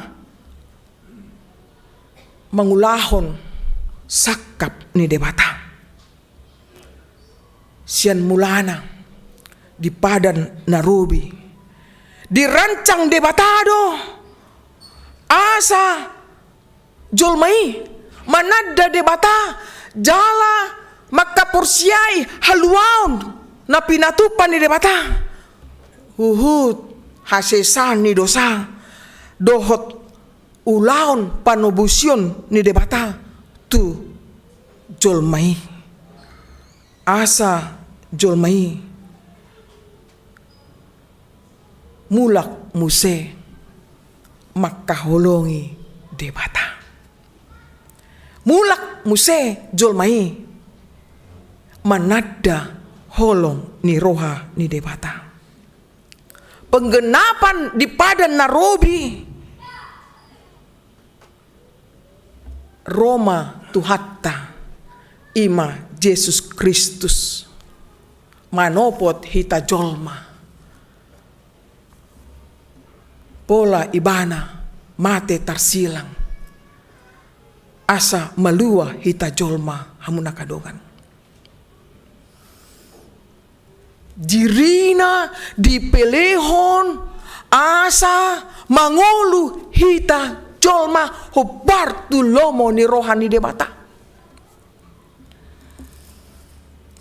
mangulahon sangkap ni Debata. Sian mulana di Padan na Robi dirancang Debata do asa jolma i mananda Debata jala mangkaporseai haluaon na pinatupa ni Debata, huhut hasesaan ni dosa dohot ulaon panobusion ni Debata tu jolma i. Asa jolma i mulak muse mangkaholongi Debata. Mulak muse jolma i mananda holong ni roha ni Debata. Penggenapan di Padan na Robi, ro ma Tuhanta, i ma Jesus Kristus, manopot hita jolma. Pola Ibana mate tarsilang asa malua hita jolma, hamu na angka dongan. Dirina dipelehon asa mangolu hita jolma hombar tu lomo ni roha ni Debata.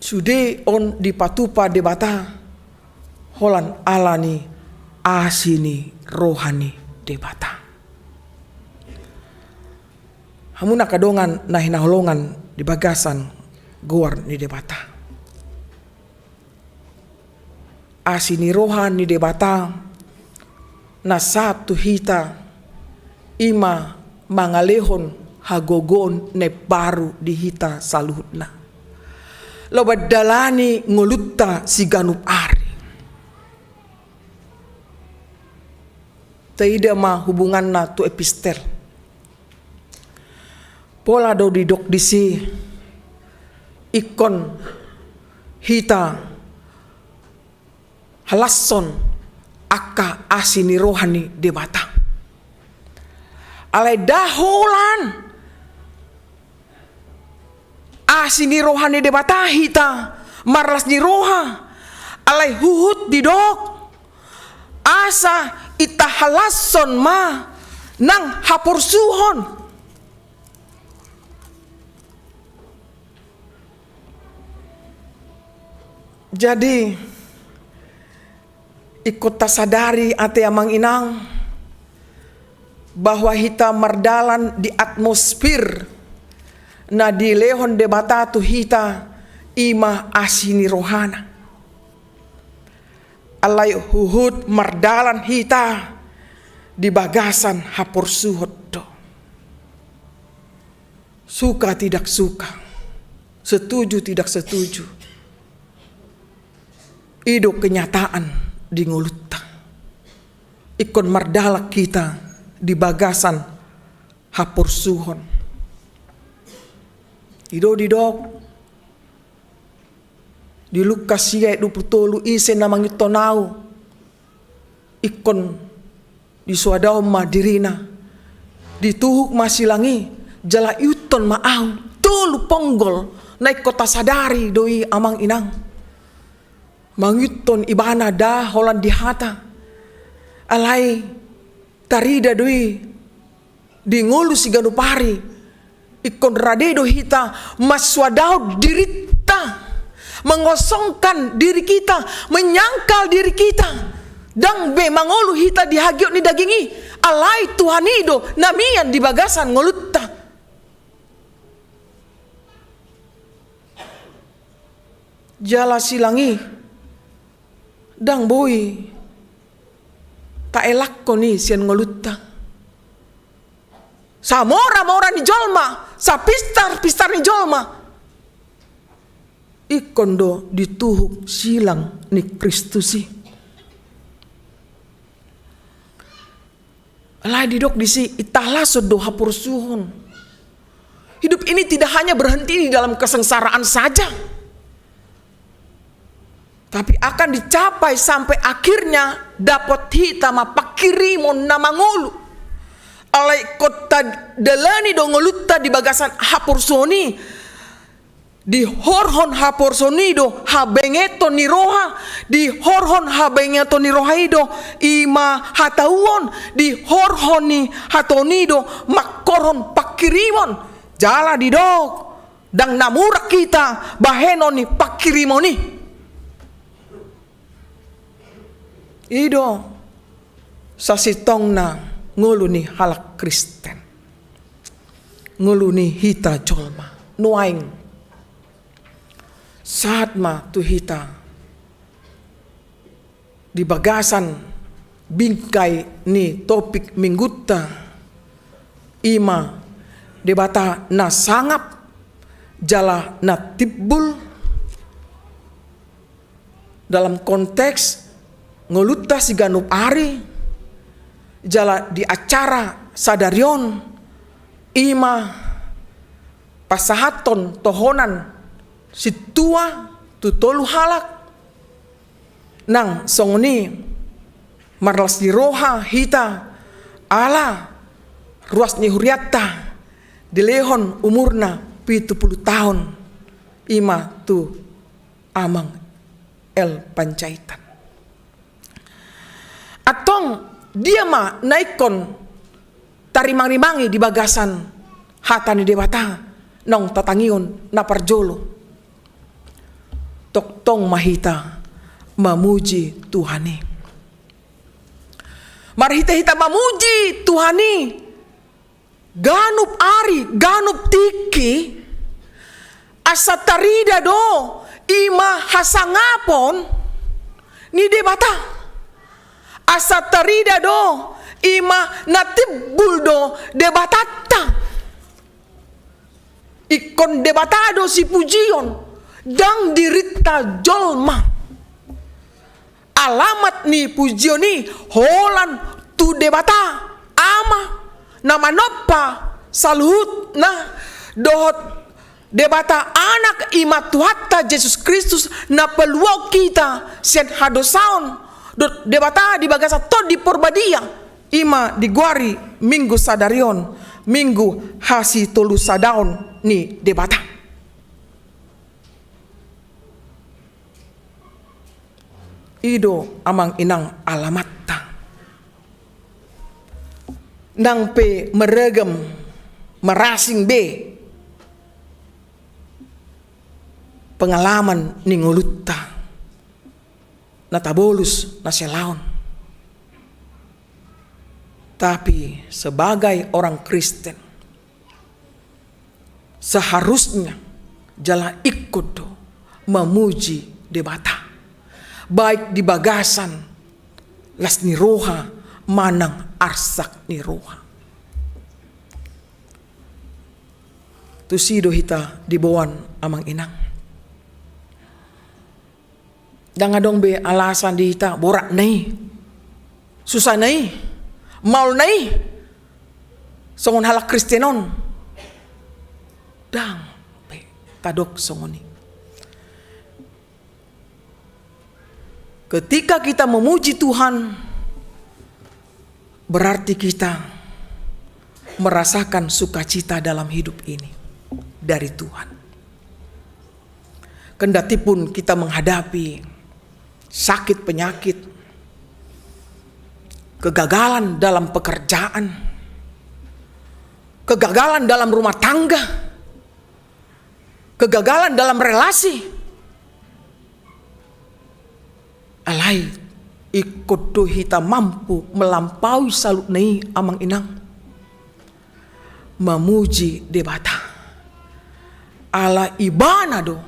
Sude on dipatupa Debata holan ala ni asi ni roha ni Debata. Hamu na angka dongan na hinaholongan di bagasan goar ni Debata. Asi ni roha ni Debata na sahat tu hita, i ma mangalehon hagogoon na imbaru di hita saluhutna laho mandalani ngolunta siganup ari. Taida ma hubunganna tu epistel. Pola do didok disi, ingkon hita lashon angka asi ni roha ni Debata. Alai nda holan asi ni roha ni Debata hita, marlas ni roha, alai huhut didok asa itahalashon ma nang haporsuhon. Jadi, ingkon tasadari ate amang inang, bahwa hita mardalan di atmosfer na dilehon Debata tu hita, i ma asi ni rohana. Alai huhut mardalan hita di bagasan haporsuhon do. Suka tidak suka, setuju tidak setuju, i do kenyataan di ngolunta. Ingkon mardalan hita di bagasan haporsuhon. I do didok di Lukas sia ayat dua pulu tolu, ise na mangihuthon ahu, ingkon disoadahon ma dirina, dituhuk ma silang i, jala ihuthon ma ahu. Tolu ponggol na ingkon tasadari do i amang inang. Mangihuthon ibana nda holan di hata, alai tarida do i di ngolu siganup ari. Ingkon rade do hita mansoadahon dirinta, mengosongkan diri kita, menyangkal diri kita. Ndang be mangolu hita di hagiot ni daging i, alai Tuhan i do na mian di bagasan ngolunta. Jala silang i ndang boi taelakhon i sian ngolunta. Samora-mora ni jolma, sapistar-pistar ni jolma, ingkon do dituhuk silang ni Kristus i. Alai didok disi, itahalashon do haporsuhon. Hidup ini tidak hanya berhenti di dalam kesengsaraan saja, tapi akan dicapai sampai akhirnya dapot hita ma pangkirimon na mangolu. Alai ingkon tadalani do ngolunta di bagasan haporsuhon i. Dihorhon haporsuhon i do habengeton ni roha, dihorhon habengeton ni roha i do i ma hatauon, dihorhon ni hatauon i do mangkorhon pangkirimon. Jala didok, ndang na murah hita bahenon ni pangkirimon i. I do sasintongna ngolu ni halak Kristen, ngolu ni hita jolma nuaeng. Sahat ma tu hita di bagasan bingkai ni topik minggunta, i ma Debata na sangap jala na timbul dalam konteks ngolunta siganup ari, jala di acara sadari on, i ma pasahathon tohonan sintua tu tolu halak. Nang songon i marlas ni roha hita ala ruas ni hurianta dilehon umurna pitu pulu taon, i ma tu Amang L Panjaitan. Antong dia ma na ingkon tarimangrimangi di bagasan hata ni Debata naung tatangihon na parjolo? Tongtong ma hita mamuji Tuhan i. Marhitehite mamuji Tuhan i ganup ari, ganup tingki, asa tarida do i ma hasangapon ni Debata. Asa tarida do i ma na timbul do Debatanta. Ingkon Debata do sipujion, ndang dirinta jolma. Alamat ni pujion i holan tu Debata Ama na manompa saluhutna dohot Debata Anak i ma Tuhanta Jesus Kristus na paluahon hita sian hadosaon dohot Debata di bagasan Tondi Porbadia, i ma digoari Minggu sadari on Minggu Hasitolusadaon ni Debata. I do amang inang alamatta. Nang pe meragam, merasing be pengalaman ni ngolunta na tabolus na sialaon, tapi sebagai orang Kristen, seharusnya jala ingkon do mamuji Debata, baik di bagasan las ni roha manang arsak ni roha. Tusi do hita diboan amang inang. Ndang adong be alasan di hita boratna i, susahna i, maolna i songon halak Kristen on. Ndang be tadok songon i. Ketika kita memuji Tuhan, berarti kita merasakan sukacita dalam hidup ini dari Tuhan. Kendatipun kita menghadapi sakit penyakit, kegagalan dalam pekerjaan, kegagalan dalam rumah tangga, kegagalan dalam relasi, alai ingkon do hita mampu melampaui saluhutna i amang inang, mamuji Debata. Ala Ibana do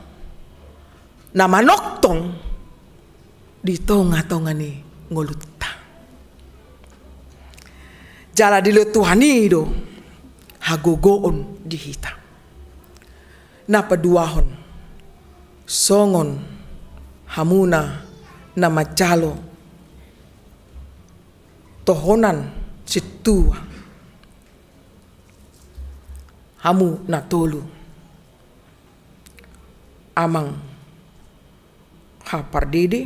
na manongtong di tongatonga ni ngolunta. Jala dilehon Tuhan i do hagogoon di hita. Na paduahon, songon hamuna na manjalo tohonan sintua, hamu na tolu, amang H. Pardede,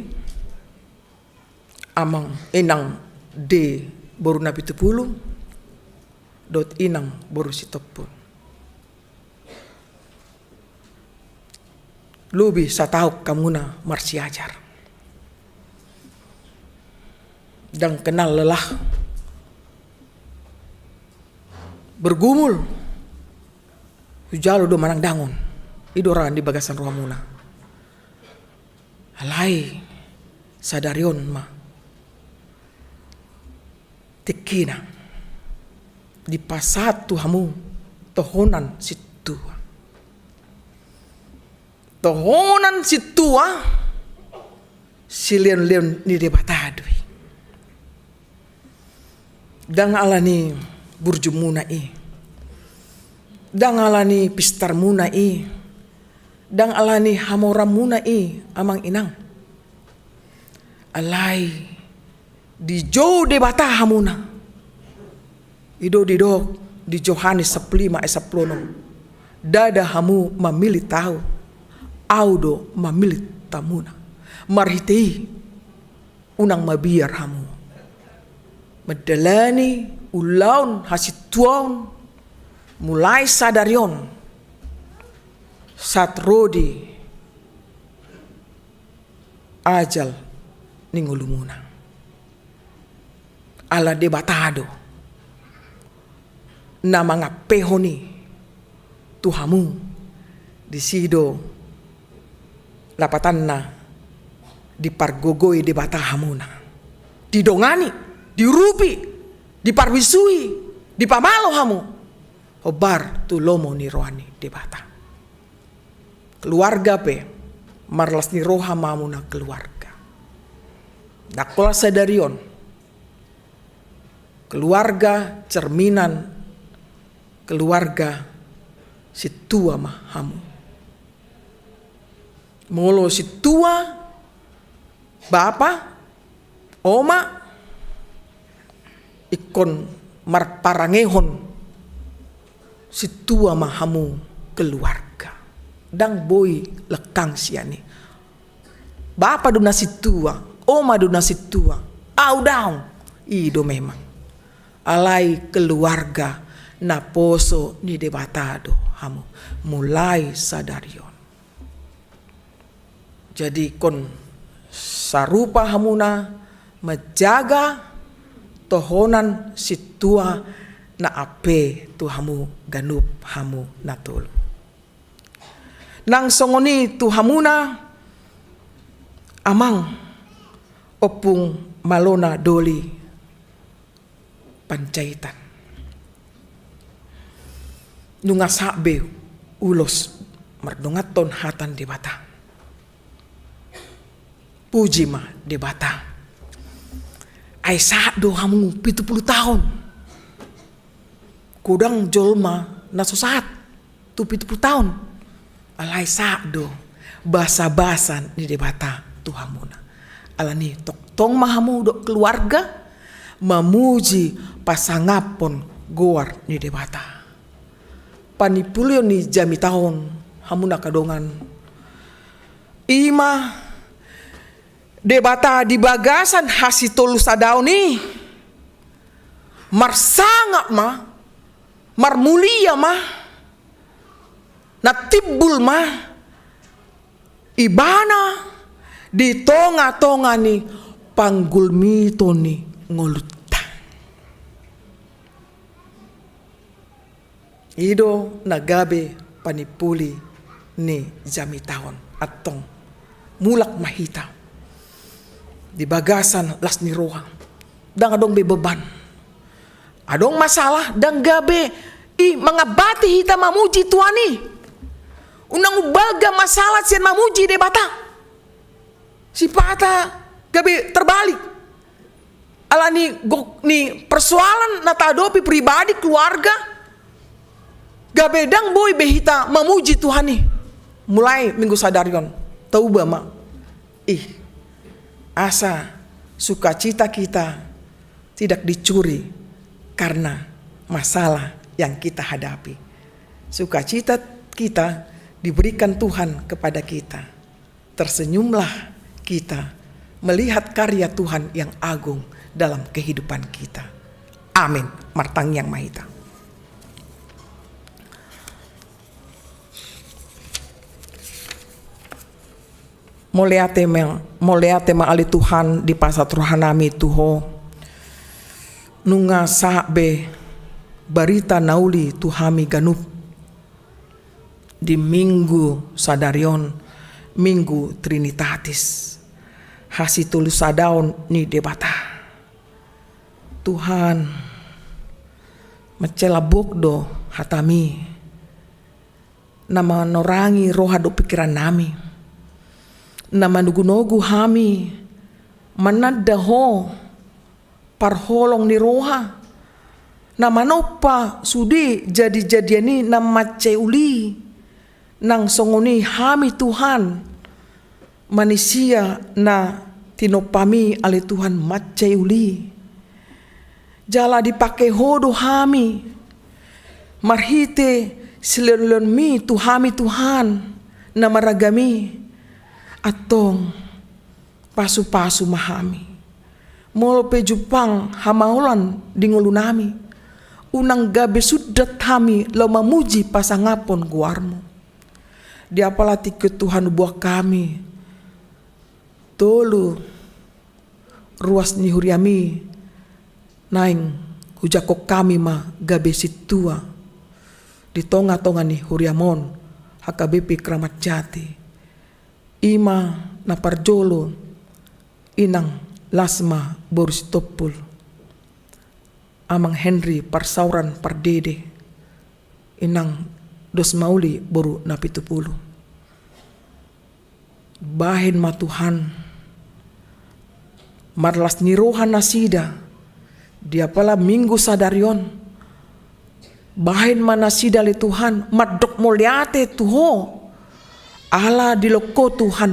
amang inang D. boru Napitupulu, dohot inang boru Sitompul. Lobi sataon hamuna marsiajar. Ndang kenal lelah. Bergumul. Hujalo do manang dangon. I do ra di bagasan rohamuna. Alai sadari on ma tingkina dipasahat tu hamu tohonan sintua. Tohonan sintua silehonlehon ni Debata do i. Ndang ala ni burjumuna i, ndang ala ni pistarmuna i, ndang ala ni hamoramuna i, amang inang. Alai dijou Debata hamuna. I do didok di Johannes sampulu lima ayat sampulu onom: Ndada hamu mamillit Ahu, Ahu do mamillit hamuna. Marhite i unang mabiar hamu mandalani ulaon hasintuaon mulai sadari on sahat ro di ajal ni ngolumuna. Ala Debata do na mangampehon i tu hamu. Disi do lapatanna, dipargogoi Debata hamuna, didongani, diurupi, diparmisui, dipamalo hamu hombar tu lomo ni roha ni Debata. Keluarga pe, marlas ni roha ma hamuna keluarga. Ndang holan sadari on, keluarga cerminan keluarga sintua ma hamu. Molo sintua, bapa, oma, ingkon marparangehon sintua ma hamu keluarga. Ndang boi lekkang sian i. Bapa do na sintua, oma do na sintua, au daong. I do memang. Alai keluarga naposo ni Debata do hamu mulai sadari on. Jadi ingkon sarupa hamuna manjaga tohonan sintua na ampe tu hamu ganup hamu na tolu. Nang songon i tu hamuna amang ompung Malona Doli Panjaitan. Nunga sahat be ulos mardonganhon hata ni Debata. Puji ma Debata. Ai sahat do hamu pitu pulu taon. Godang jolma na so sahat tu pitu pulu taon. Alai sahat do basabasa ni Debata tu hamuna. Alani tongtong ma hamu dohot keluarga mamuji pasangaphon goar ni Debata. Panimpulion ni jamita on, hamu na angka dongan, i ma Debata di bagasan hasitolusadaon i marsangap ma, marmulia ma, na timbul ma Ibana di tongatonga ni panggulmiton ni ngolunta. I do na gabe panimpuli ni jamita on. Antong mulak ma hita di bagasan las ni roha. Ndang adong be beban. Adong masalah, ndang gabe i mangambati hita mamuji Tuhan i. Unang umbalga masalah sian mamuji Debata. Sipata gabe terbalik. Alani gok ni persoalan na tahadopi pribadi, keluarga, gabe ndang boi be hita mamuji Tuhan i. Mulai minggu sadari on, tauba ma. Ih, asa sukacita kita tidak dicuri karena masalah yang kita hadapi. Sukacita kita diberikan Tuhan kepada kita. Tersenyumlah kita melihat karya Tuhan yang agung dalam kehidupan kita. Amin. Martangiang ma hita. Mauliate ma, mauliate ma ale Tuhan, dipasahat rohanami tu Ho. Nunga sahat be barita na uli tu hami ganup di minggu sadari on, Minggu Trinitatis, hasitolusadaon ni Debata. Tuhan, mansai lambok do hataMi na manorangi roha dohot pingkirannami, na manogunogu hami mananda Ho, parholong ni roha, na manompa sude jadijadian i na mansai uli. Nang songon i hami Tuhan, manisia na tinompaMi ale Tuhan mansai uli. Jala dipake Ho do hami marhite silehonlehonMi tu hami Tuhan na maragam i. Antong pasupasu ma hami. Molo pe jumpang hamaolan di ngolunami, unang gabe sundat hami laho mamuji pasangaphon goarMu. Di apala tingki on Tuhan huboan hami tolu ruas ni huriaMi, naeng hujangkon hami ma gabe sintua di tongatonga ni huriaM on, H K B P Kramat Jati. I ma na parjolo Inang Lasma boru Sitompul, Amang Henry Parsaoran Pardede, Inang Dosmauli boru Napitupulu. Bahen ma Tuhan marlas ni roha nasida di apala minggu sadari on. Bahen ma nasida ale Tuhan mandok mauliate tu Ho, ala dilehon Ho Tuhan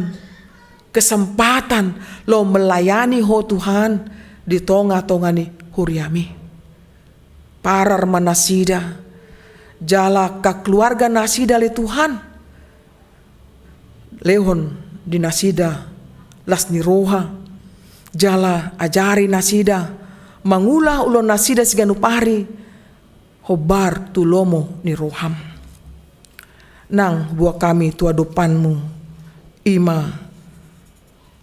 kesempatan laho melayani Ho Tuhan di tongatonga ni huriaMi. Parar ma nasida jala angka keluarga nasida ale Tuhan. lehon di nasida las ni roha, jala ajari nasida mangula ulaon nasida siganup ari hombar tu lomo ni roham. Nang buat hami tu adopanmu, ima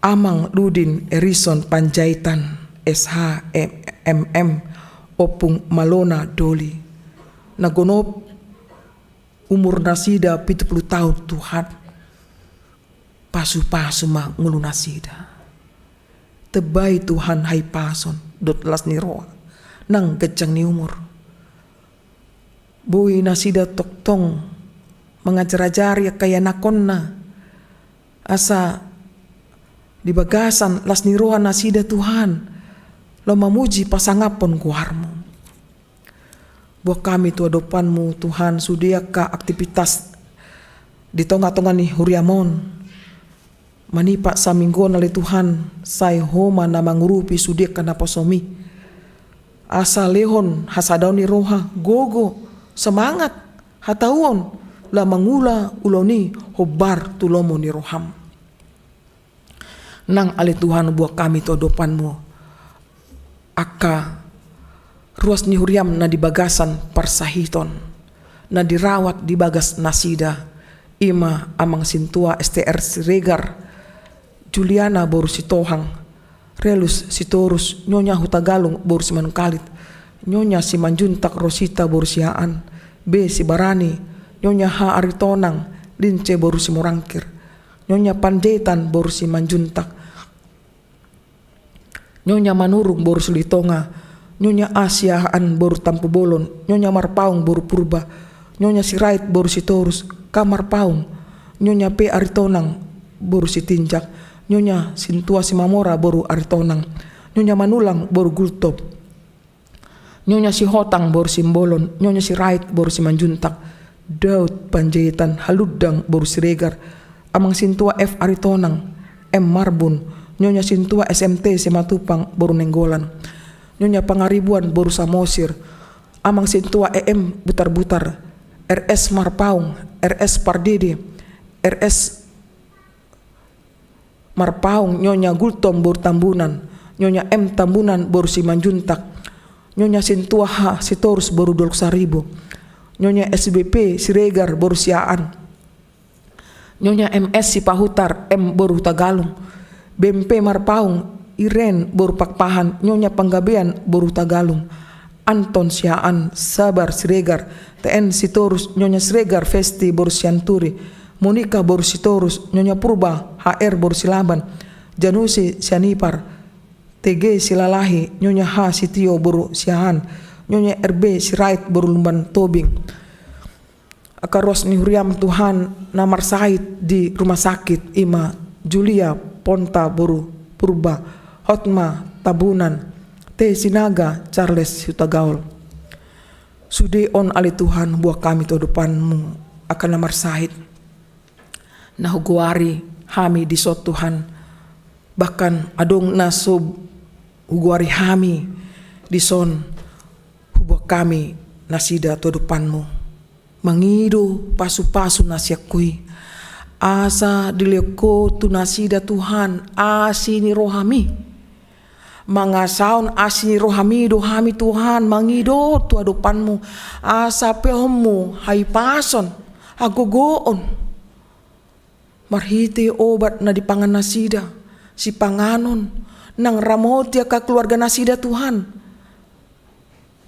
Amang Ludin Erison Panjaitan, S H, M M, Ompung Malona Doli, na gonop umur nasida pitu pulu taon, Tuhan. Pasu-pasu ma ngolu nasida. Tebai Tuhan hahipason dohot las ni roha nang ganjang ni umur. Boi nasida tongtong mangajar-ajari angka ianakhonna, asa di bagasan las ni roha nasida, Tuhan, laho mamuji pasangaphon goarmu. Buat hami tu adopanmu, Tuhan, sude angka aktivitas di tonga-tonga ni huriam on. Manipat saminggu on ale Tuhan, sai Ho ma na mangurupi sude angka naposomi. Asa lehon hasadaon ni roha, gogo, semangat, hatauon, laho mangula ulaon i hombar tu lomo ni roham. Nang ale Tuhan, buat hami tu adopanmu angka ruas ni huriam na di bagasan parsahiton, na dirawat di bagas nasida, ima Amang Sintua S T R Siregar, Juliana boru Sitohang, Relus Sitorus, Nyonya Hutagalung boru Simanungkalit, Nyonya Simanjuntak Rosita boru Siaan, B Sibarani, Nyonya H Aritonang, Lince boru Simorangkir, Nyonya Panjaitan boru Simanjuntak, Nyonya Manurung boru Silitonga, Nyonya A Siahaan boru Tampubolon, Nyonya Marpaung boru Purba, Nyonya Sirait boru Sitorus, K Marpaung, Nyonya P Aritonang boru Sitinjak, Nyonya Sintua Simamora boru Aritonang, Nyonya Manulang boru Gultom, Nyonya Sihotang boru Simbolon, Nyonya Sirait boru Simanjuntak, Daud Panjaitan Haludang boru Siregar, Amang Sintua F Aritonang, M Marbun, Nyonya Sintua S M T Simatupang boru Nainggolan, Nyonya Pangaribuan boru Samosir, Amang Sintua E M Butarbutar, R S Marpaung, R S Pardede, R S Marpaung, Nyonya Gultom boru Tambunan, Nyonya M Tambunan boru Simanjuntak, Nyonya Sintua H Sitorus boru Dolok Saribu, Nyonya S B P Siregar boru Siaan, Nyonya M S Sipahutar, M boru Hutagalung, B M P Marpaung, Iren boru Pakpahan, Nyonya Panggabean boru Hutagalung, Anton Siaan, Sabar Siregar, T N Sitorus, Nyonya Siregar Festi boru Sianturi, Monika boru Sitorus, Nyonya Purba H R boru Silaban, Janusi Sianipar, T G Silalahi, Nyonya H Sitio boru Siahaan, Nyonya R B Sirait boru Lumban Tobing. Angka ruas ni huriam Tuhan na marsahit di rumah sakit, ima Julia Ponta boru Purba, Hotma Tambunan, T Sinaga, Charles Hutagaol. Sude on ale Tuhan buat hami tu adopanmu angka na marsahit na hugoari hami dison Tuhan, bahkan adong na so hugoari hami dison, hubuat hami nasida tu adopanmu. Mangido pasu-pasu na sian Ho i, asa dilehon Ho tu nasida Tuhan asi ni rohami. Mangasahon asi ni rohami do hami Tuhan, mangido tu adopanmu, asa pehonmu hahipason, hagogoon, marhite obat na dipangan nasida, sipanganon, nang ramoti angka keluarga nasida Tuhan.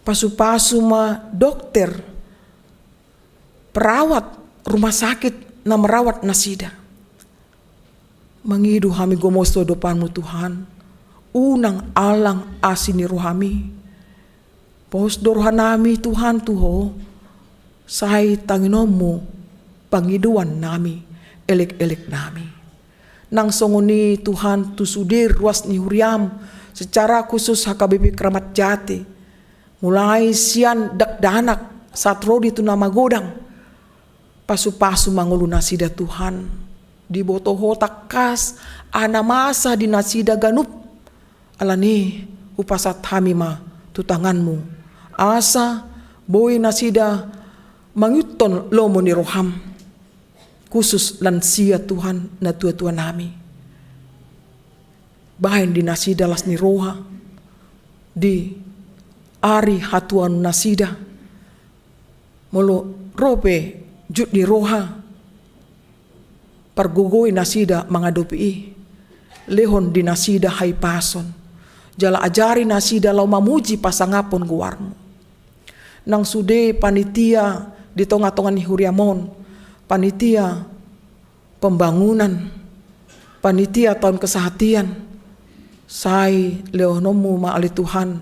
Pasu-pasu ma dokter, perawat rumah sakit na merawat nasida. Mangido hami gomos tu adopanmu Tuhan, unang alang asi ni rohami. Pos do rohanami Tuhan tu Ho, sai tanginonmu pangidoan nami, elek-elek nami. Nang songon i Tuhan tu sude ruas ni huriam, secara khusus H K B P Kramat Jati, mulai sian dakdanak sahat ro di tu na magodang. Pasu-pasu ma ngolu nasida Tuhan, diboto Ho tangkas aha na masa di nasida ganup. Alani hupasahat hami ma tu tanganmu, asa boi nasida mangihuthon lomo ni roham. khusus lansia Tuhan, natuatua nami. Bahen di nasida las ni roha, di ari hatuaon nasida. Molo ro pe jut ni roha, pargogoi nasida mangadopi i, lehon di nasida hahipason, jala ajari nasida laho mamuji pasangaphon goarmu. Nang sude panitia di tongatonga ni huriam on, panitia pembangunan, panitia taon kesehatian, sai lehononmu ma ale Tuhan,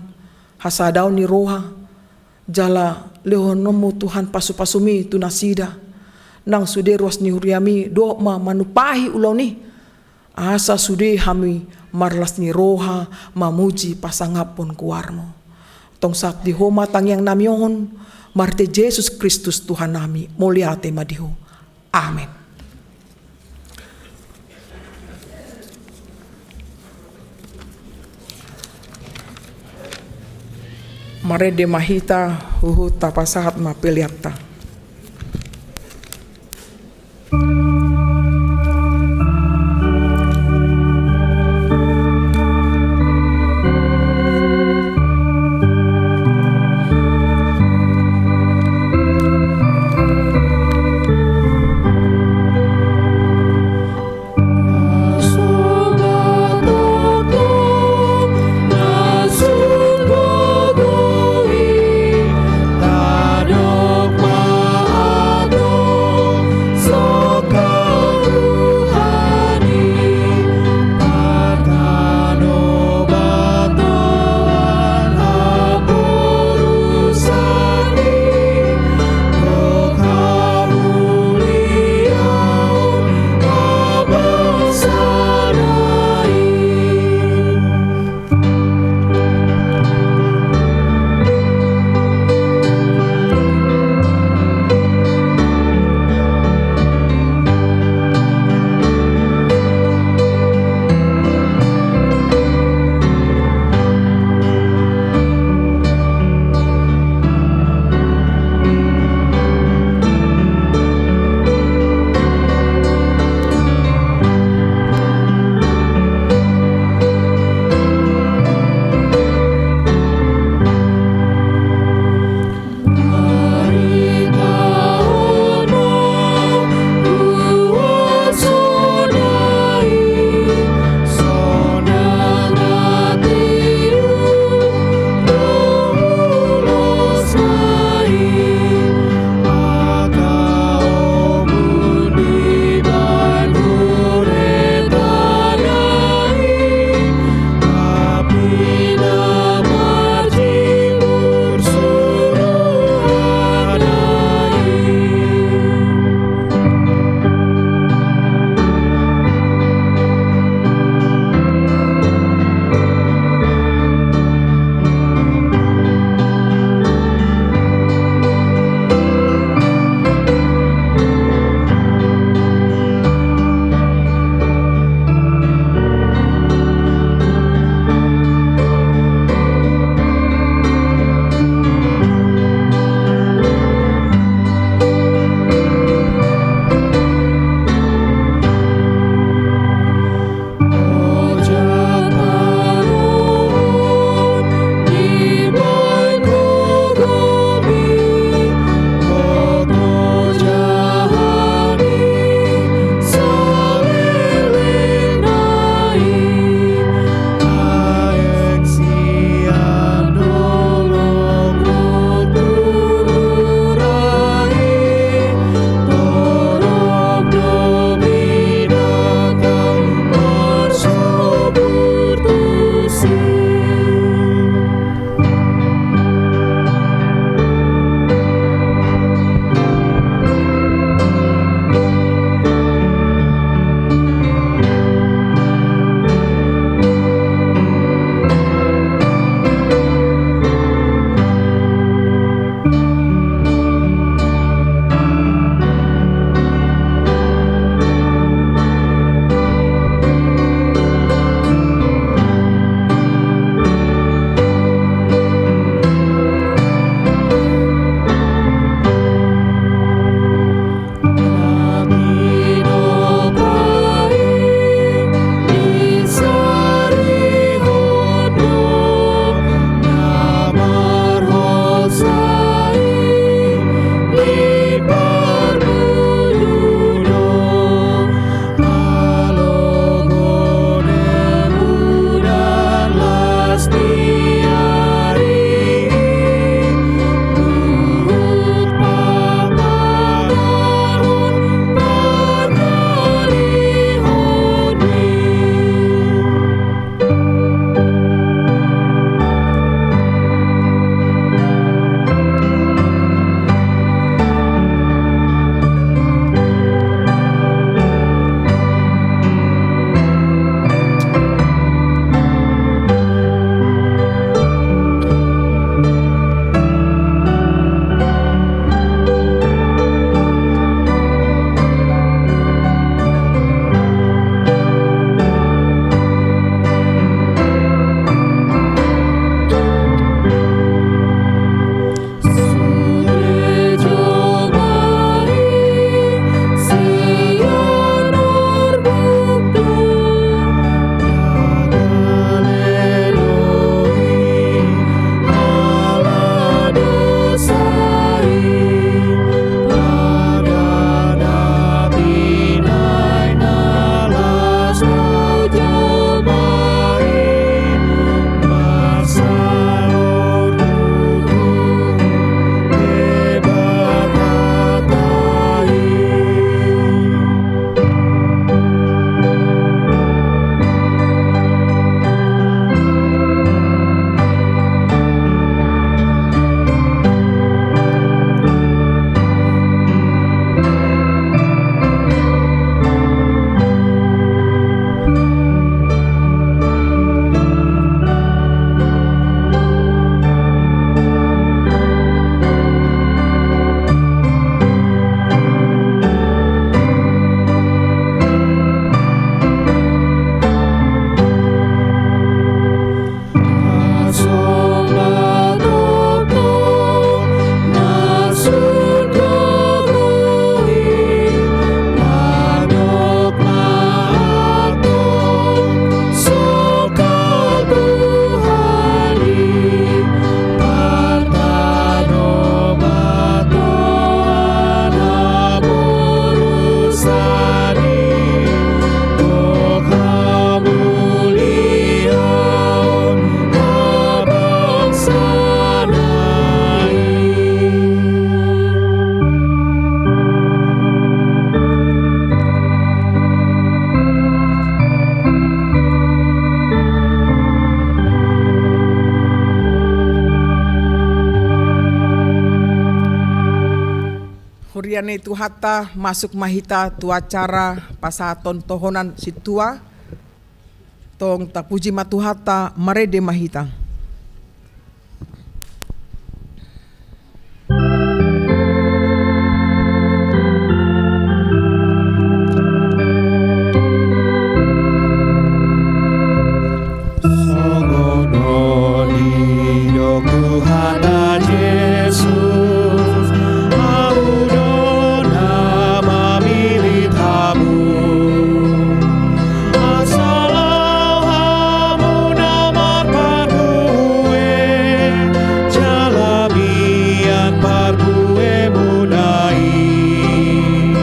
hasadaon ni roha, jala lehononmu Tuhan pasupasumi tu nasida. Nang sude ruas ni huriami dohot ma manumpahi ulaon i, asa sude hami marlas ni roha mamuji pasangaphon goarmu. Tong sahat di ho ma tangiang nami on, marhite Jesus Kristus Tuhan nami, mauliate ma di ho. Amen. Marende ma hita, huhut tapasahat ma peleanta. Ia ni Tuhanta, masuk ma hita tu acara pasahathon tohonan sintua. Tong tapuji ma Tuhanta, marende ma hita. Songon on didok Tuhanta Jesus, Ahu do na mamillit hamu. Asa laho hamu na marparbue, jala mian parbuemuna i.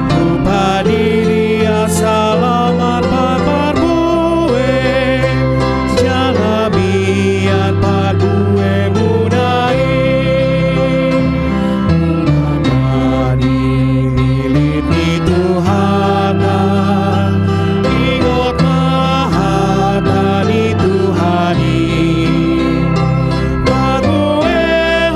Hupadiri asa laho marparbue, jala mian parbuemuna i. Hata ni millit ni Tuhanta, ingot ma hata ni Tuhan i. Parbuehon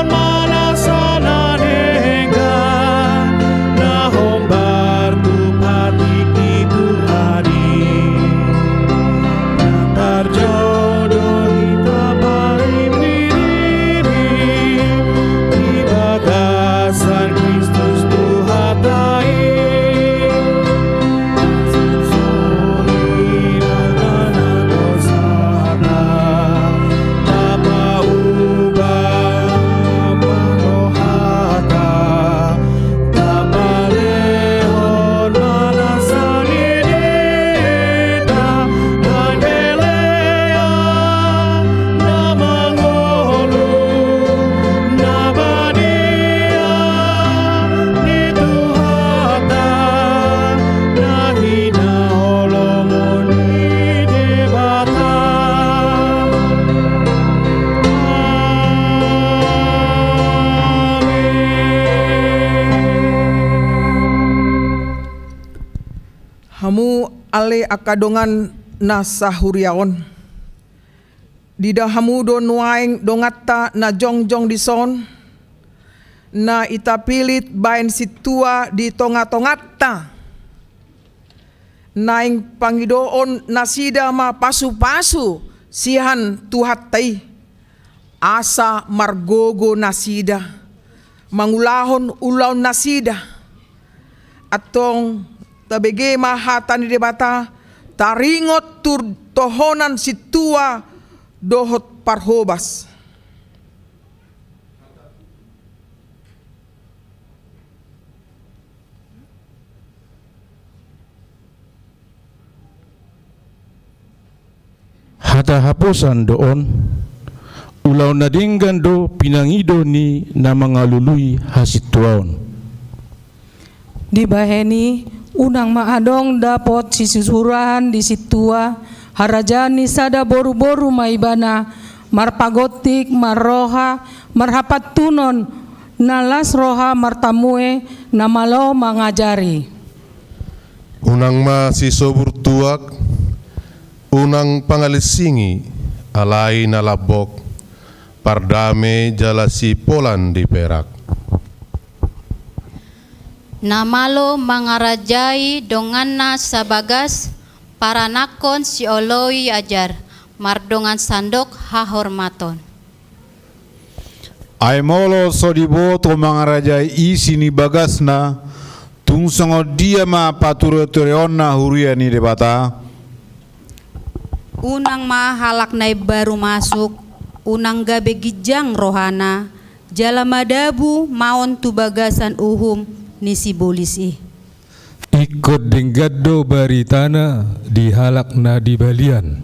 ma nasa na denggan, na hombar tu patik ni Tuhan i. Na tarjou do hita paimdiri di bagasan Kristus Tuhanta i. Soli na na dosanta, tapauba ma rohanta, tapalehon ma nasa ni denta, na helean, na mangolu, na badia ni Tuhanta, na hinaholongan ni Debata. Amen. Hamu ale angka dongan na sahuriaon. Diida hamu do nuaeng donganta na jongjong dison, na itapillit baen sintua di tongatonganta. Naeng pangidoon nasida ma pasupasu sian Tuhanta i. Asa margogo nasida mangulahon ulaon nasida. Antong tabege ma hata ni Debata, taringot tu tohonan sintua dohot parhobas. Hata haposan do on, ulaon na denggan do pinangido ni na mangalului hasintuaon. Dibahen i, unang ma adong dapot sisurahan di sintua, harajaan ni sada boruboru ma ibana, marpagontik, marroha, marhapantunon, na las roha martamue, na malo mangajari. Unang ma sisobur tuak, unang pangalinsingi, alai na lambok, pardame jala sipolan di perak. Na malo mangarajai donganna sabagas, paranakhon sioloi ajar, mardongan sandok hahormaton. Ai molo so diboto mangarajai isi ni bagasna, tung songon dia ma paturetoreonna huria ni Debata? Unang ma halak na imbaru masuk, unang gabe ginjang rohana, jala madabu maon tu bagasan uhum ni sibolis i. Ingkon denggan do baritana di halak na di balian,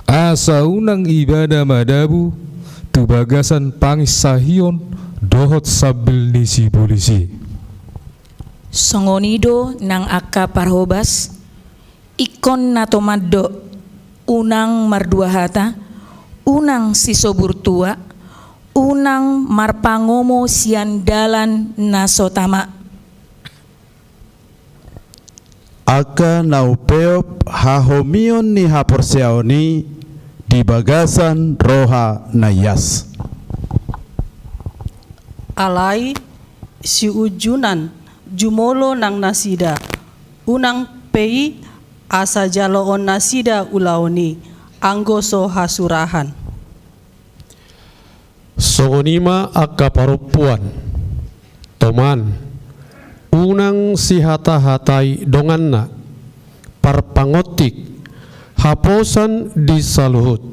asa unang ibana madabu tu bagasan panginsahion dohot sambil ni sibolis i. Songon i do nang angka parhobas, ingkon na toman do, unang mardua hata, unang sisobur tuak, unang marpangomo sian dalan na so tama. Angka na umpeop hahomion ni haporseaon i di bagasan roha na ias. Alai, siunjunan jumolo nang nasida, unang pe i asa jaloon nasida ulaon i, anggo so hasurahan. Songon i ma angka parompuan, toman, unang sihatahatai donganna, parpangontik, haposan di saluhut.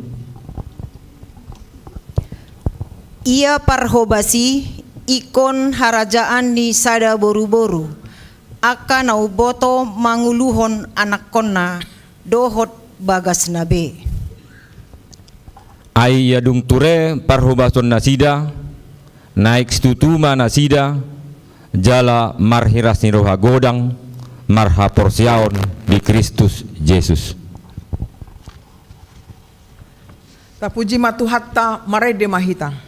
Ia parhobas i ingkon harajaan ni sada boruboru, angka na umboto manguluhon anakkonna dohot bagasna be. Ai ia dung ture parhobason nasida, naeng situtu ma nasida, jala marhiras ni roha godang, marhaporseaon di Kristus Jesus. Tapuji ma Tuhanta, marende ma hita.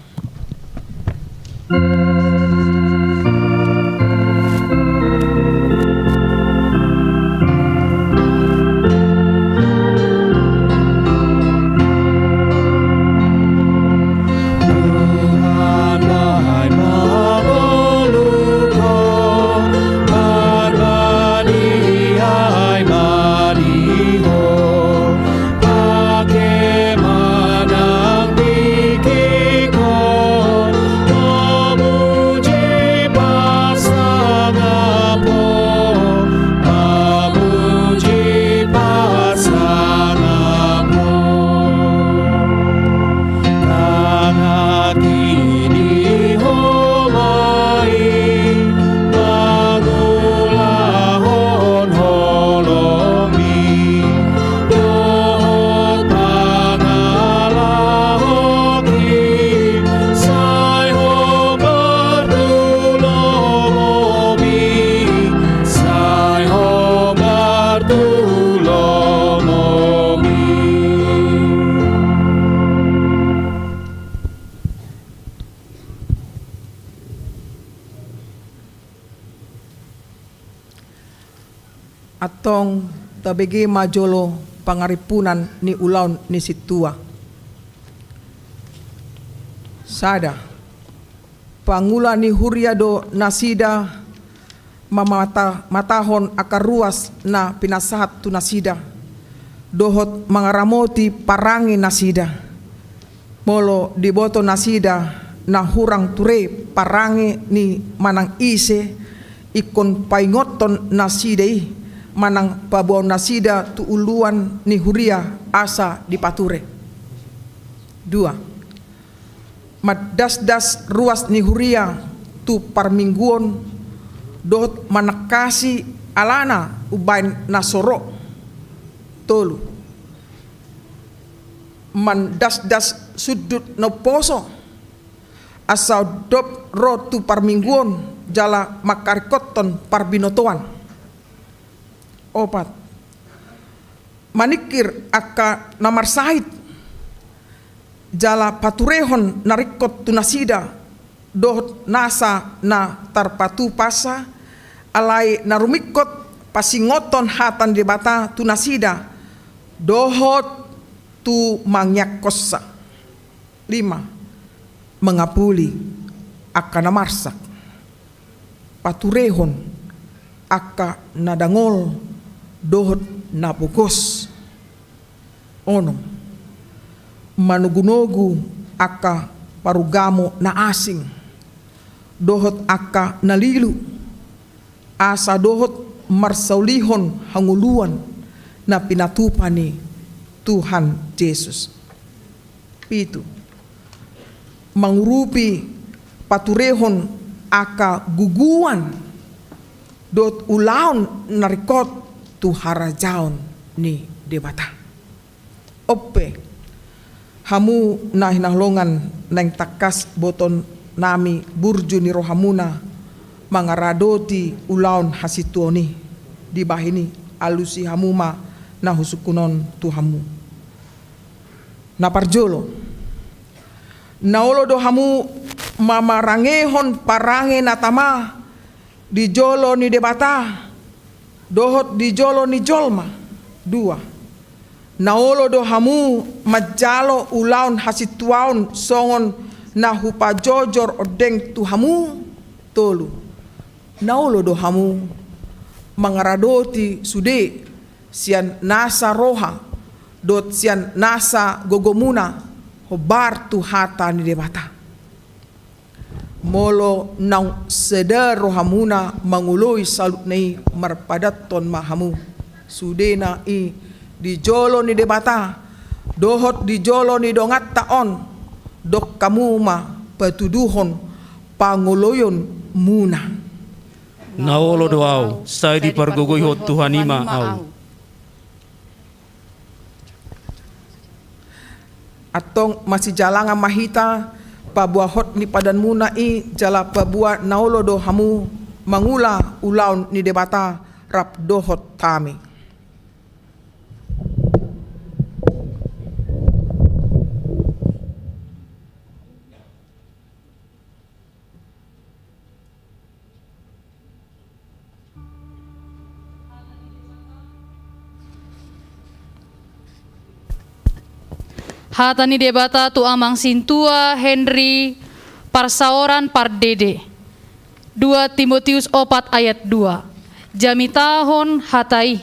Antong tabege ma jolo pangarimpunan ni ulaon ni sintua. Sada. Pangula ni huria do nasida mamata-, matahon angka ruas na pinasahat tu nasida, dohot mangaramoti parange nasida. Molo diboto nasida na hurang ture parange ni manang ise, ingkon paingothon nasida i, manang paboaon nasida tu uluan ni huria asa dipature. Dua. Mandasdas ruas ni huria tu parmingguon, dohot manangkasi alana umbaen na so ro. Tolu. Mandasdas sundut na umposo, asa ondop ro tu parmingguon jala mangkaringkothon parbinotoan. Opat. Maningkir angka na marsahit, jala paturehon na ringkot tu nasida, dohot nasa na tarpatupa sa, alai na rumingkot pasingothon hata ni Debata tu nasida, dohot tumangiangkonsa. Lima. Mangapuli angka na marsak, paturehon angka na dangol dohot na pogos. Onom. Manogunogu angka parugamo na asing, dohot angka na lilu, asa dohot marsaulihon hangoluan na pinatupa ni Tuhan Jesus. Pitu. Mangurupi paturehon angka guguan dohot ulaon na ringkot tu harajaon ni Debata. Ope, hamu na hinaholongan, naeng tangkas botoonnami burju ni rohamuna mangaradoti ulaon hasintuaon i. Dibahen i, alusi hamu ma na husungkun on tu hamu. Na parjolo, na olo do hamu mamarangehon parange na tama di jolo ni Debata dohot di jolo ni jolma. Dua. Na olo do hamu manjalo ulaon hasintuaon songon na hupajojor ondeng tu hamu. Tolu. Na olo do hamu mangaradoti sude sian nasa roha dohot sian nasa gogomuna hombar tu hata ni Debata. Molo naung sada rohamuna mangoloi salutna i, marpadathon ma hamu sudena i di jolo ni Debata dohot di jolo ni donganta on, dok hamu ma patuduhon pangoloionmuna. Na olo do ahu, sai dipargogoihon Tuhan i ma ahu. Antong masijalangan ma hita paboahon ni padanmuna i, jala paboa na olo do hamu mangula ulaon ni Debata rap dohot hami. Hata ni Debata tu Amang Sintua Henry Parsaoran Pardede. Dua Timotius opat ayat dua. Jamitahon hata i,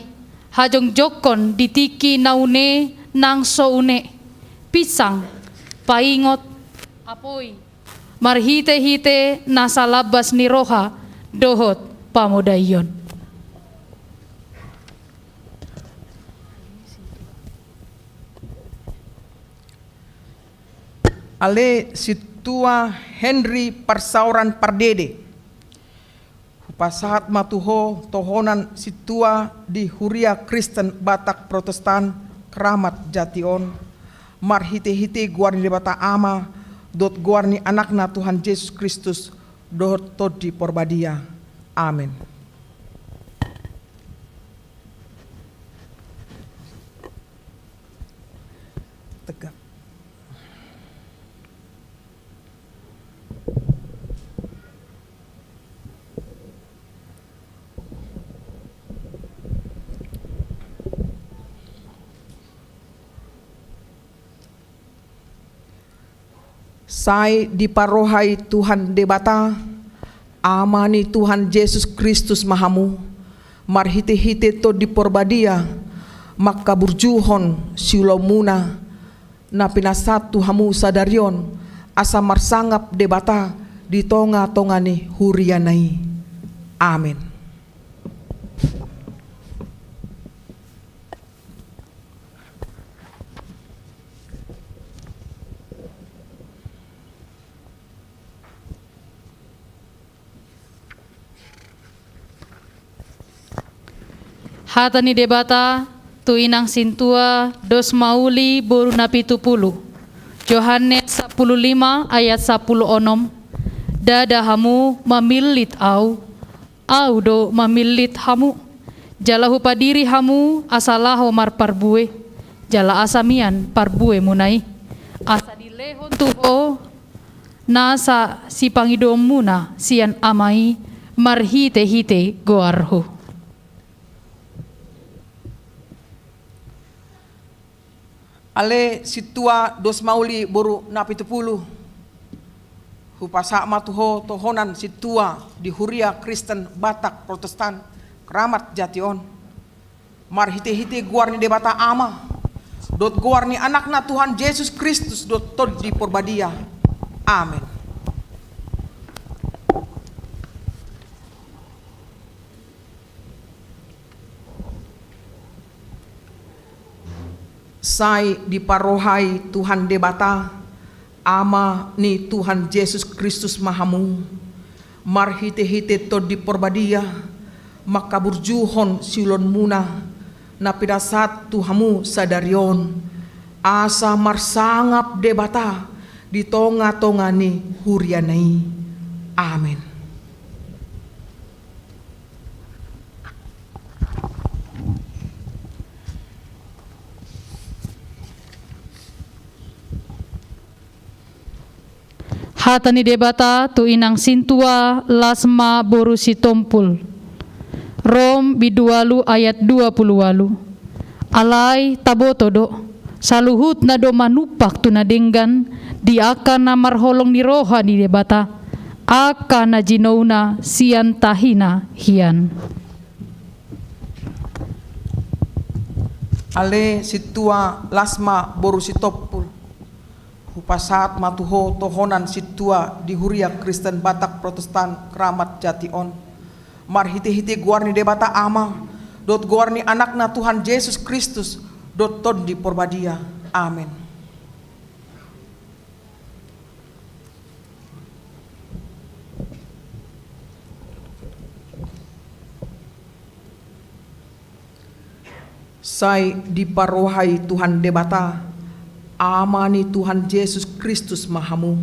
hajongjongkon di tingki na une nang so une, pinsang, paingot, apoi, marhitehite nasa lambas ni roha dohot pamodaion. Ale Sintua Henry Parsaoran Pardede, hupasahat ma tu ho tohonan sintua di Huria Kristen Batak Protestan Kramat Jati on, marhitehite goar ni Debata Ama dohot goar ni Anakna Tuhan Jesus Kristus dohot Tondi Porbadia. Amen. Tegak. Sai diparrohai Tuhan Debata, Ama ni Tuhan Jesus Kristus ma hamu, marhitehite Tondi Porbadia, mangkaburjuhon siulaonmuna, na pinasahat tu hamu sadari on, asa marsangap Debata di tongatonga ni huriana i. Amen. Hata ni Debata tu inang sintua dos mauli boru na pitu pulu. Johannes sapulu lima ayat sapulu onom. Ndada hamu mamillit Ahu, Ahu do mamillit hamu. Jala Hupadiri hamu asa laho marparbue, jala asa mian parbuemuna i, asa dilehon tu ho nasa sipangidoonmuna sian Ama i marhitehite goarhu. Ale sintua dos mauli boru na pitu pulu. Hupasahat ma tu ho tohonan sintua di Huria Kristen Batak Protestan Kramat Jati on. Marhitehite goar ni Debata Ama, dohot goar ni Anakna Tuhan Jesus Kristus, dohot Tondi Porbadia. Amen. Sai diparrohai Tuhan Debata, Ama ni Tuhan Jesus Kristus ma hamu, marhitehite Tondi Porbadia, mangkaburjuhon siulaonmuna, na pinasahat tu hamu sadari on, asa marsangap Debata di tongatonga ni huriana i. Amen. Hata ni Debata tu inang sintua Lasma boru Sitompul. Rom bindu ualu ayat dua pulu ualu. Alai taboto do, saluhutna do manumpak tu na denggan di angka na marholong ni roha ni Debata. Angka na jinouna sian tahina hian. Ale sintua las ma boru Sitompul. Hupasahat ma tu ho tohonan sintua di Huria Kristen Batak Protestan Kramat Jati on, marhitehite goar ni Debata Ama, dohot goar ni Anakna Tuhan Jesus Kristus, dohot Tondi Porbadia. Amen. Sai diparrohai Tuhan Debata, Ama ni Tuhan Jesus Kristus ma hamu,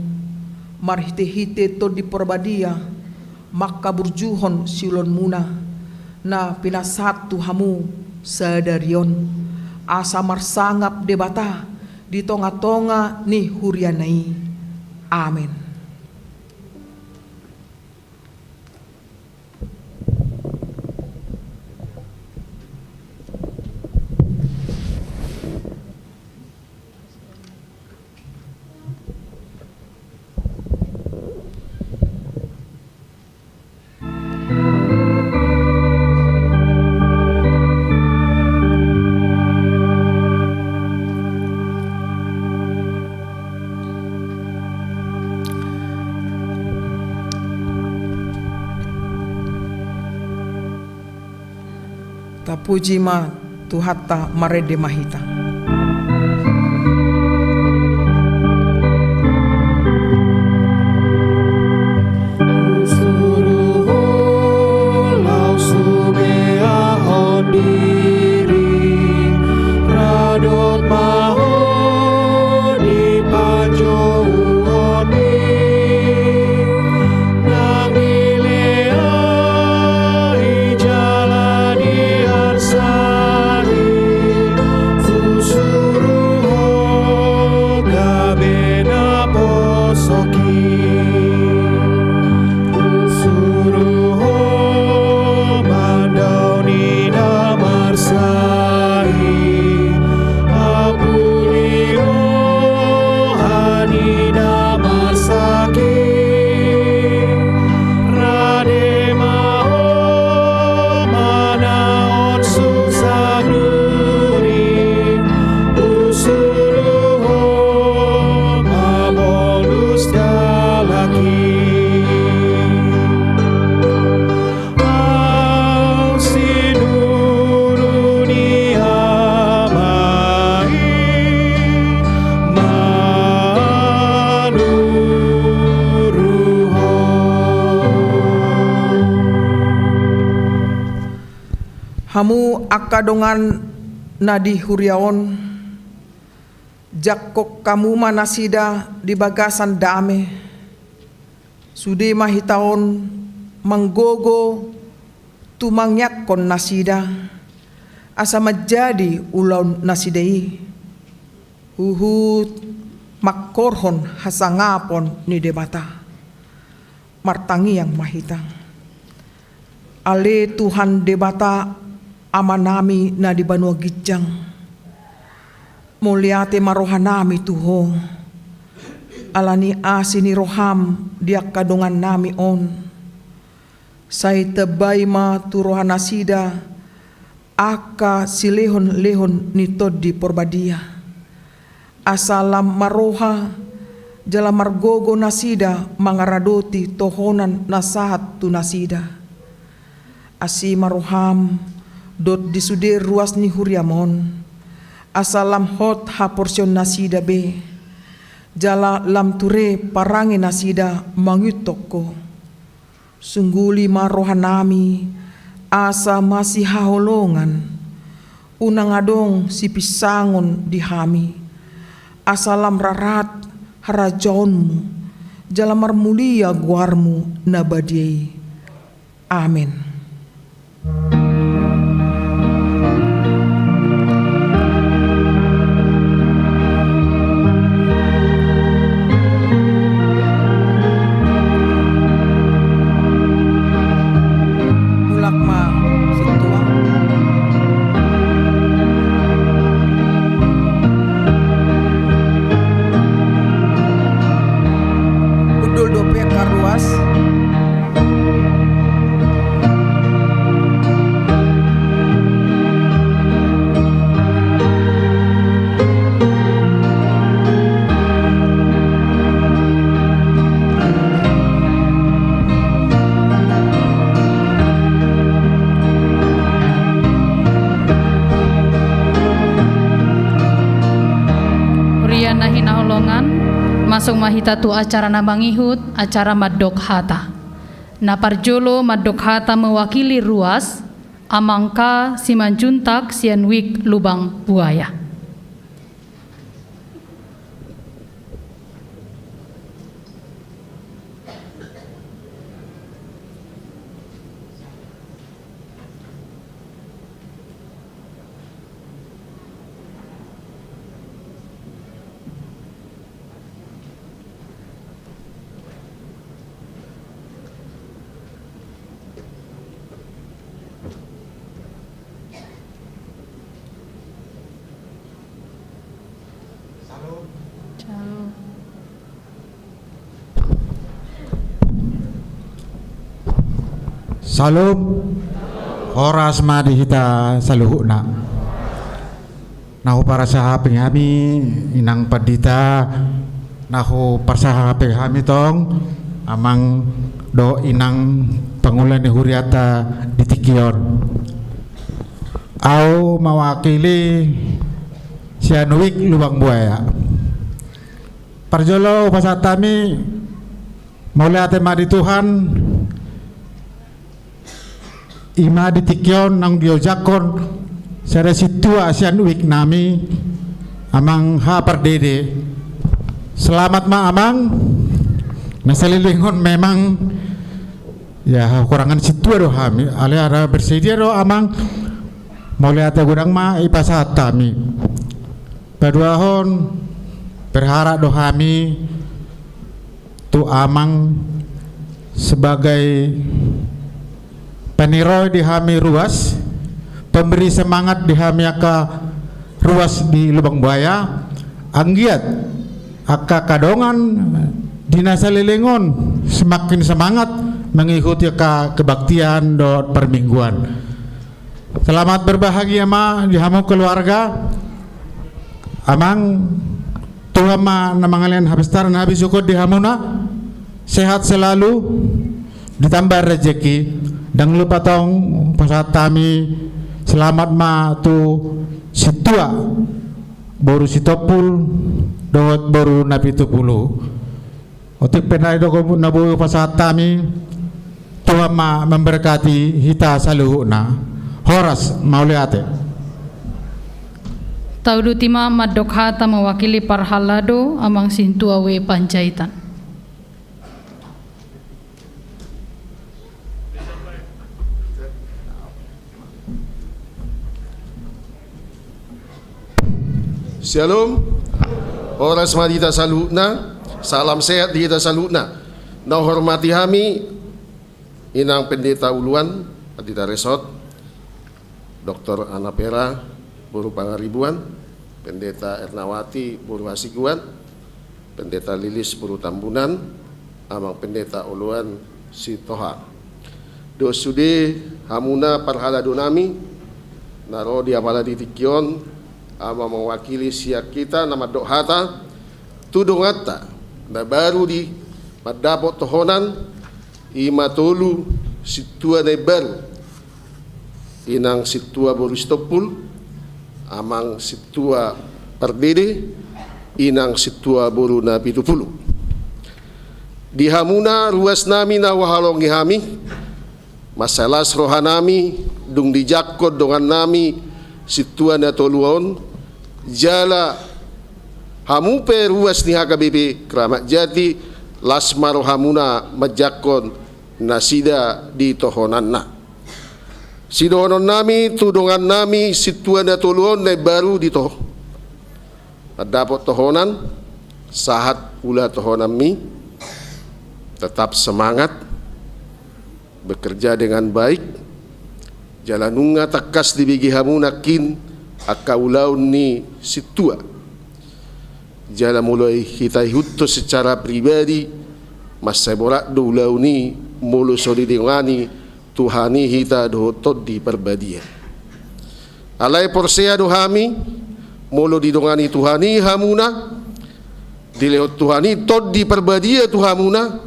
marhitehite Tondi Porbadia, mangkaburjuhon siulahonmuna, na pinasahat tu hamu sadari on, asa marsangap Debata di tongatonga ni huriana i. Amen. Tapuji ma Tuhanta, marende ma hita. Husuru ho laos hubeahon diri, radot ma ho di panjouonmi, nang dilehon jala diarsai, husuru ho gabe na poso i. Husuru ho mandao ni na marsai, apuli roha ni na marsakit. Rade ma ho manaon susa duri, husuru ho ma bolus dalan i. Au sinuru ni Ama i manuru ho. Hamu angka dongan na di huria on, jangkon hamu ma nasida di bagasan dame. Sude ma hita on manggogo tumangiangkon nasida, asa manjadi ulaon nasida i, huhut mangkorhon hasangapon ni Debata. Martangiang ma hita. Ale Tuhan Debata, Amanami na di banua ginjang, mauliate ma rohanami tu Ho, ala ni asi ni roham di angka dongannami on. Sai tambai ma tu rohanasida angka silehonlehon ni Tondi Porbadia, asa lam marroha jala margogo nasida mangaradoti tohonan na sahat tu nasida. Asi ma roham dohot di sude ruas ni huriam on, asa lam hot haporseaonnasida be, jala lam ture parangenasida mangihuthon Ho. Sungguli ma rohanami asa masihaholongan, unang adong sipinsangon di hami, asa lam rarat harajaonmu jala marmulia goarmu na badia i. Amen. Mulak ma sintua. Hundul dope angka ruas. Masuk ma hita tu acara na mangihut, acara mandok hata. Na parjolo mandok hata mewakili ruas, Amang K. Simanjuntak sian Wijk Lubang Buaya. Syalom. Horas ma di hita saluhutna. Na huparsahaphon hami, Inang Pandita, na huparsahaphon hami tong, Amang dohot Inang pangula ni hurianta di tingki on. Ahu mewakili sian Wijk Lubang Buaya. Parjolo hupasahat hami mauliate ma di Tuhan, i ma di tingki on naung diojakhon sada sintua sian Wijk nami, Amang H. Pardede. Selamat ma Amang. Na saleleng on memang, ya, hukurangan sintua do hami, alai ala bersedia do Amang, mauliate godang ma dipasahat hami. Paduahon, berharap do hami tu Amang sebagai paniroi di hami ruas, pemberi semangat di hami angka ruas di Lubang Buaya, anggiat angka angka dongan di na saleleng on semakin semangat mengikuti angka kebaktian dohot permingguan. Selamat berbahagia ma di hamu keluarga. Amang, Tuhan ma na mangalehon hapistaran habisuhon di hamuna, sehat selalu, ditambah rezeki. Dang lupa tong pasahat hami selamat ma tu sintua boru Sitompul dohot boru Napitupulu. Otik pe na i do na boi hupasahat hami, Tuhan ma memberkati hita saluhutna. Horas, mauliate. Tauduti ma mandok hata mewakili parhalado, Amang Sintua W. Panjaitan. Syalom. Horas ma di hita saluhutna. Salam sehat di hita saluhutna. Na huhormati hami Inang Pendeta Uluan, Pandita Resort, Doktor Anna Vera boru Pangaribuan, Pendeta Ernawati boru Hasibuan, Pendeta Lilis boru Tambunan, Amang Pendeta Oloan Sitohang. Dohot sude hamuna parhalado nami na ro di apala di tingki on, Amang mewakili sian hita na mandok hata tu donganta na baru di mandapot tohonan, i ma tolu sintua na imbaru. Inang Sintua boru Sitompul, Amang Sintua Pardede, Inang Sintua boru Napitupulu. Di hamuna ruas nami na huhaholongi hami, mansai las roha nami dung dijangkon dongan nami sintua na tolu on, jala hamu pe ruas ni H K B P Kramat Jati, las ma rohamuna manjangkon nasida di tohonanna. Sidohonon nami tu dongan nami sintua na tolu on na imbaru di toho, mandapot tohonan, sahat ulaon tohonanmi, tetap semangat, bekerja dengan baik, jala nunga tangkas dibege hamu nangkin angka ulaon ni sintua. Jala molo hita ihuthon secara pribadi, mansai borat do ulaon i molo so didongani Tuhan i hita dohot Tondi Parbadia. Alai porsea do hami, molo didongani Tuhan i hamuna, dilehon Tuhan i Tondi Parbadia tu hamuna,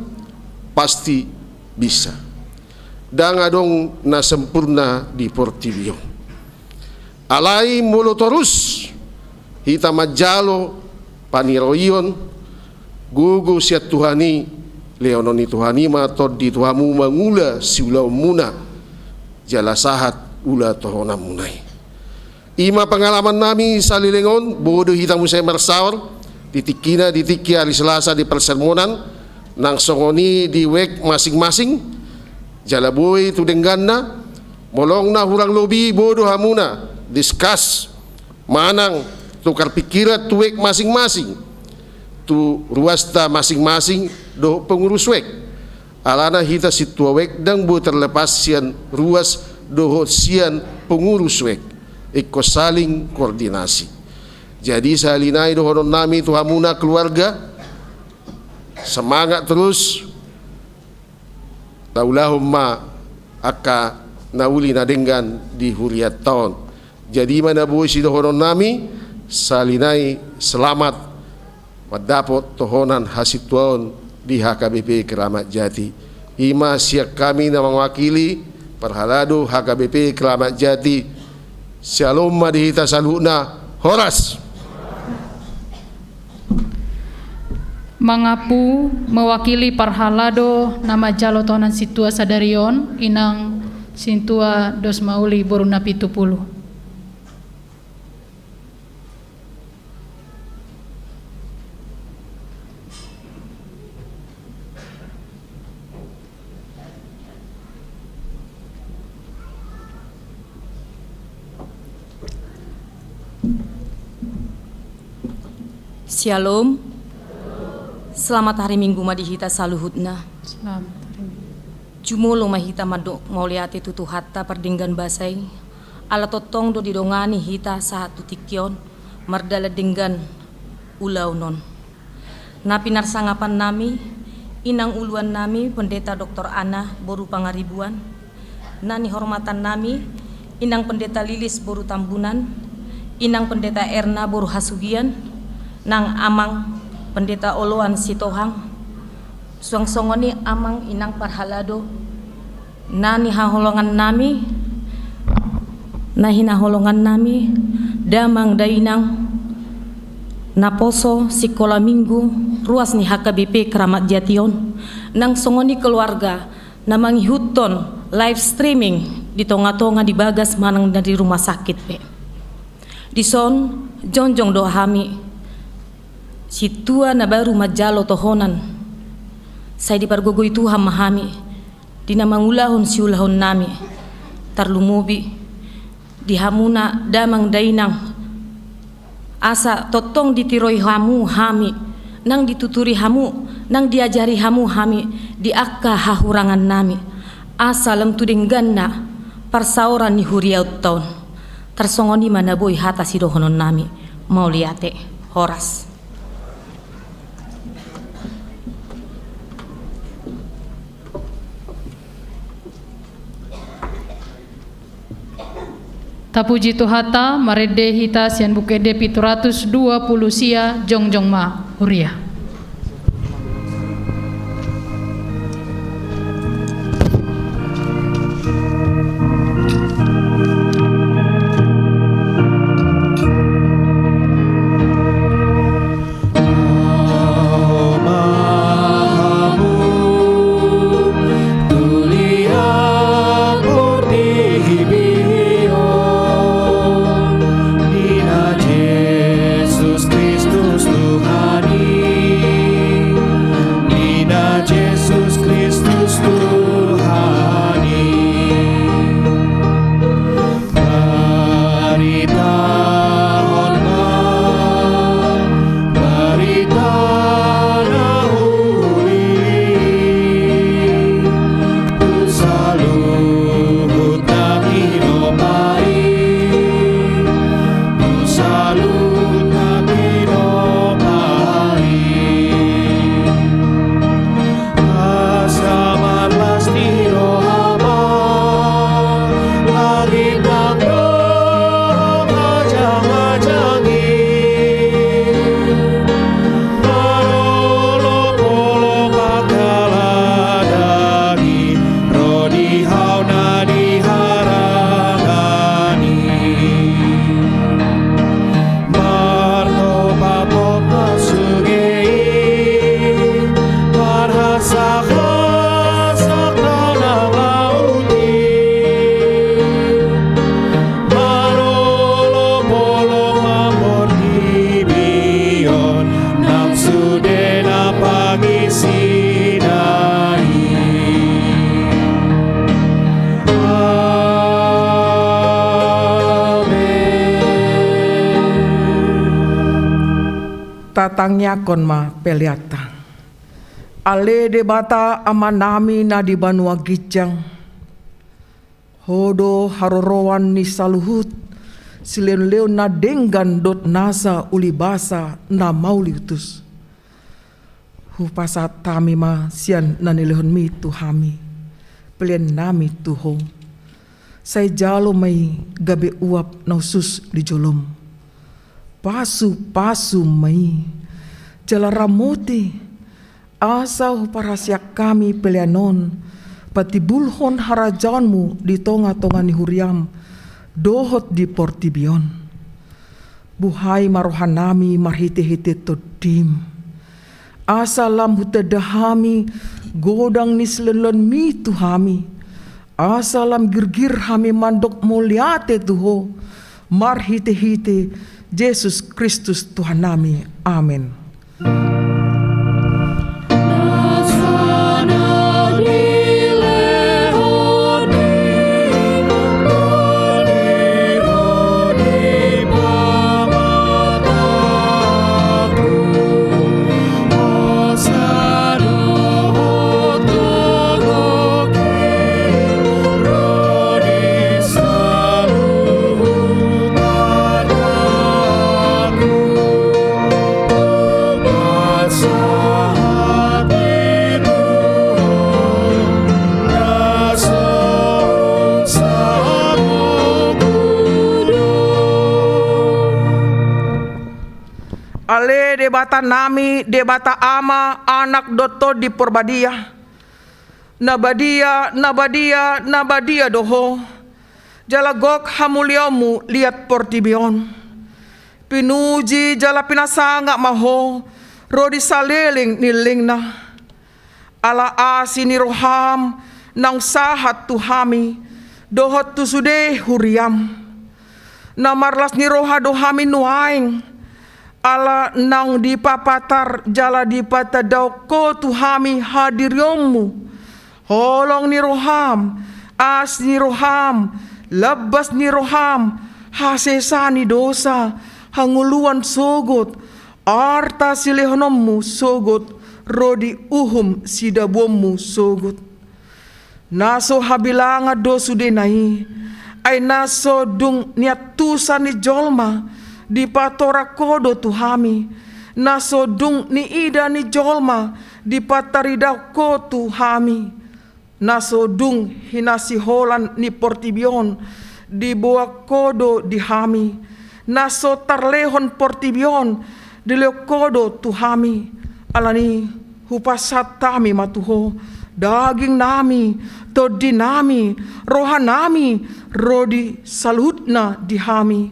pasti bisa. Ndang adong na sempurna di portibi on. Alai molo torus hita manjalo paniroion, gogo sian Tuhan i, lehonon ni Tuhan i ma tondi tu hamu mangula siulaonmuna, jala sahat ula tohonanmuna i. I ma pangalamannami saleleng on, boi do hita muse marsaor, di tingkina, di tingki ari Selasa di parsermonan, nang songon i di wijk masing-masing, jala boi tu dengganna, molo na hurang lobi boi do hamuna discuss, manang tukar pingkiran tu wijk masing-masing, tu ruasta masing-masing dohot pengurus wijk. Alana hita sintua wijk ndang boi terlepas sian ruas dohot sian pengurus wijk. Ingkon saling koordinasi. Jadi sahali nai dohononnami tu hamuna keluarga, semangat terus, taulahon ma angka na uli na denggan di hurianta on. Jadi i ma na boi sidohononnami, sahali nai selamat mandapot tohonan hasintuaon di H K B P Keramat Jati. I ma sian hami na mewakili parhalado H K B P Keramat Jati. Syalom ma di hita saluhutna, horas. Mangapu mewakili parhalado na manjalo tohonan sintua sadari on, inang sintua Dos Mauli boru Napitupulu. Syalom. Selamat hari Minggu ma di hita saluhutna. Selamat hari Minggu. Jumolo ma hita mandok mauliate tu Tuhanta pardenggan basa i, ala tongtong do didongani hita sahat tu tingki on mardalan denggan ulaon on. Na pinarsangapan nami, inang uluan nami Pendeta Doktor Ana boru Pangaribuan, na nihormatan nami, inang Pendeta Lilis boru Tambunan, inang Pendeta Erna boru Hasugian, nang amang Pendeta Oloan Sitohang, suang songon i amang inang parhalado, na nihaholongan nami, na hinaholongan nami, damang dainang, naposo sikola minggu, ruas ni H K B P Keramat Jati on, nang songon i keluarga na mangihuthon live streaming di tonga-tonga di bagas manang na di rumah sakit pe. Dison jongjong do hami sintua na baru manjalo tohonan. Sai dipargogoi Tuhan ma hami di na mangulahon siulaon nami, tarlumobi di hamuna damang dainang, asa tongtong ditiroi hamu hami, nang dituturi hamu, nang diajari hamu hami di angka hahurangan nami, asa lam tu dengganna parsaoran ni huriaonta on. Tarsongon i ma na boi hata sidohonon nami. Mauliate. Horas. Tapuji Tuhanta, marende hita sian Buku Ende pitu ratus dua puluh sia, jongjong ma huria. Tatangiangkon ma peleanta. Ale Debata Amanami na di banua ginjang, Ho do haroroan ni saluhut silehonlehon na denggan dohot nasa ulibasa na mauliutus. Hupasahat hami ma sian na nilehonmi tu hami peleannami tu Ho. Sai jalo ma i gabe uap na hushus di jolom. Pasupasu ma i jala ramoti, asa huparhaseang hami pelean on patimbulhon harajaonmu di tongatonga ni huriam dohot di portibi on. Buhai ma rohanami marhitehite Tondim, asa lam hutanda hami godang ni silehonlehonmi tu hami, asa lam girgir hami mandok mauliate tu Ho, marhitehite Jesus Kristus Tuhannami. Amen. Ale Debatanami, Debata Ama, Anak dohot Tondi Porbadia, na badia, na badia, na badia do Ho, jala gok hamuliaonmu liat portibi on. Pinuji jala pinasangap ma Ho ro di saleleng ni lelengna. Ala asi ni roham naung sahat tu hami dohot tu sude huriam. Na marlas ni roha do hami nuaeng, ala naung dipapatar jala dipatandahon Ho tu hami hadirionmu. Holong ni roham, asi ni roham, lambas ni roham, hasesaan ni dosa, hangoluan sogot, arta silehononmu sogot, ro di uhum sidabuonmu sogot. Na so habilangan do sudena i, ai na so dung niantusan ni jolma dipatorang Ho do tu hami, na so dung niida ni jolma dipataridahon Ho tu hami, na so dung hinasiholan ni portibi on diboan Ho do di hami, na so tarlehon portibi on dilehon Ho do tu hami. Alani hupasahat hami ma tu Ho dagingnami, tondinami, rohanami, ro di saluhutna di hami,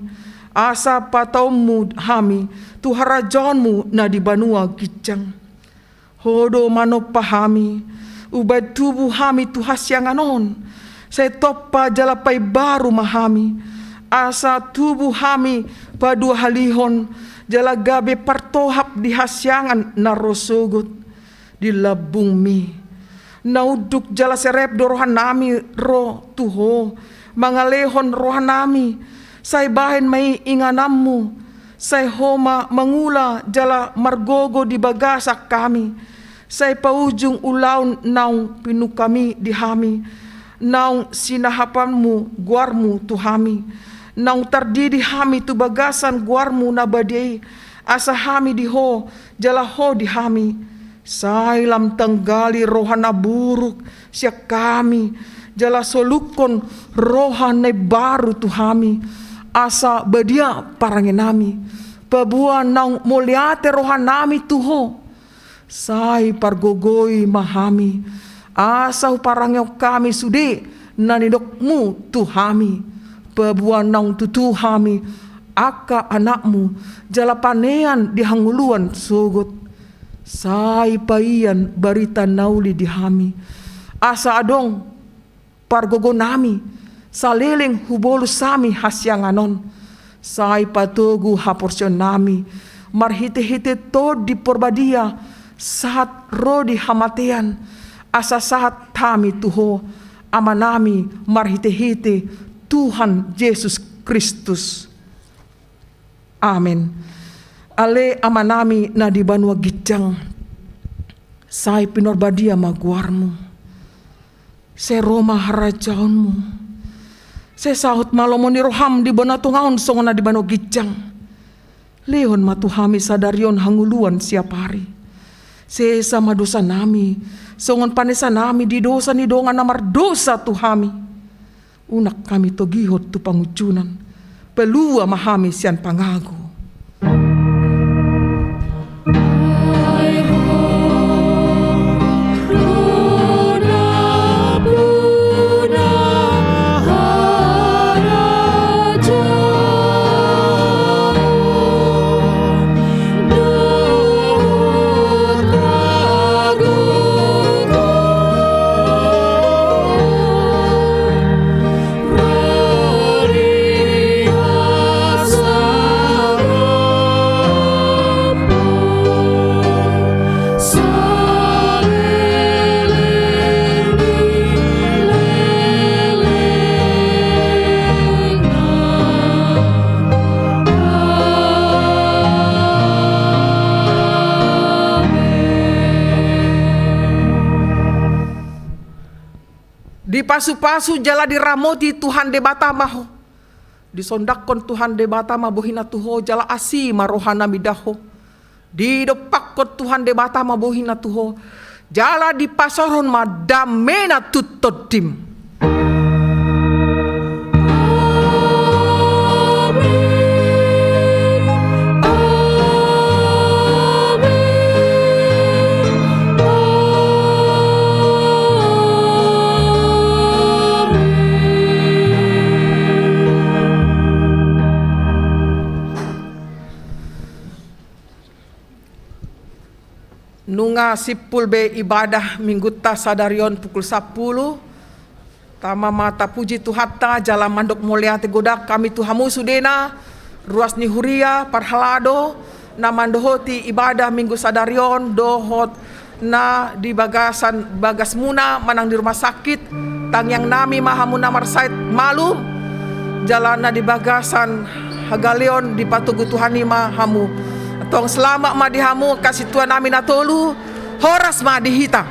asa pataonmu hami tu harajaonmu na di banua ginjang. Ho do manompa hami, umbahen tubu hami tu hasiangan on, sai tompa jala paimbaru ma hami, asa tubu hami paduahalihon, jala gabe partohap di hasiangan na ro sogot di lambungmi. Na unduk jala serep do rohanami ro tu Ho, mangalehon rohanami, sai bahen ma i ingananmu, sai Ho ma mangula jala margogo di bagasan hami, sai paujung ulaon naung pinungkami di hami, naung sinahapanmu goarmu tu hami, naung tardidi hami tu bagasan goarmu na badia i, asa hami di Ho, jala Ho di hami. Sai lam tanggali roha na buruk sian hami, jala solukhon roha na imbaru tu hami, asa badia parangenami. Paboa naung mauliate rohanami tu Ho, sai pargogoi ma hami, asa huparangehon hami sude na nidokmu tu hami. Paboa naung tutu hami angka anakmu, jala panean di hangoluan sogot. Sai paian barita na uli di hami, asa adong pargogonami, saleleng hubolus hami hasiangan on. Sai patogu haporseaonnami marhitehite Tondi Porbadia, sahat ro di hamatean, asa sahat hami tu Ho, Amanami, marhitehite Tuhan Jesus Kristus. Amen. Ale Amanami na di banua ginjang, sai pinarbadia ma goarmu. Sai ro ma harajaonmu. Sai saut ma lomo ni roham di banua tonga on songon na di banua ginjang. Lehon ma tu hami sadari on hangoluan siapari. Sesa ma dosanami, songon panesanami di dosa ni dongan na mardosa tu hami. Unang hami togihon tu pangunjunan, palua ma hami sian pangago. Dipasupasu jala diramoti Tuhan Debata ma ho. Disondanghon Tuhan Debata ma bohina tu ho jala asi ma rohana mida ho. Didompakhon Tuhan Debata ma bohina tu ho jala dipasaorhon ma damena tu tondim. Nunga simpul be ibadah Minggunta sadari on pukul sampulu. Tama ma tapuji Tuhanta jala mandok mauliate godang hami tu hamu sudena, ruas ni huria, parhalado, na mandohoti ibadah Minggu sadari on, dohot na di bagasan bagasmuna manang di rumah sakit. Tangiangnami ma hamu na marsahit malum, jala na di bagasan hagaleon dipatogu Tuhan i ma hamu. Antong selamat ma di hamu angka sintuanami na tolu. Horas ma di hita.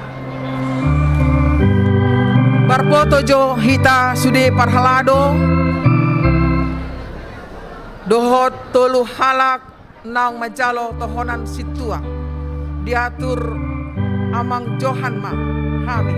Marpoto jo hita sude parhalado dohot tolu halak naung manjalo tohonan sintua. Diatur Amang Johan ma hami.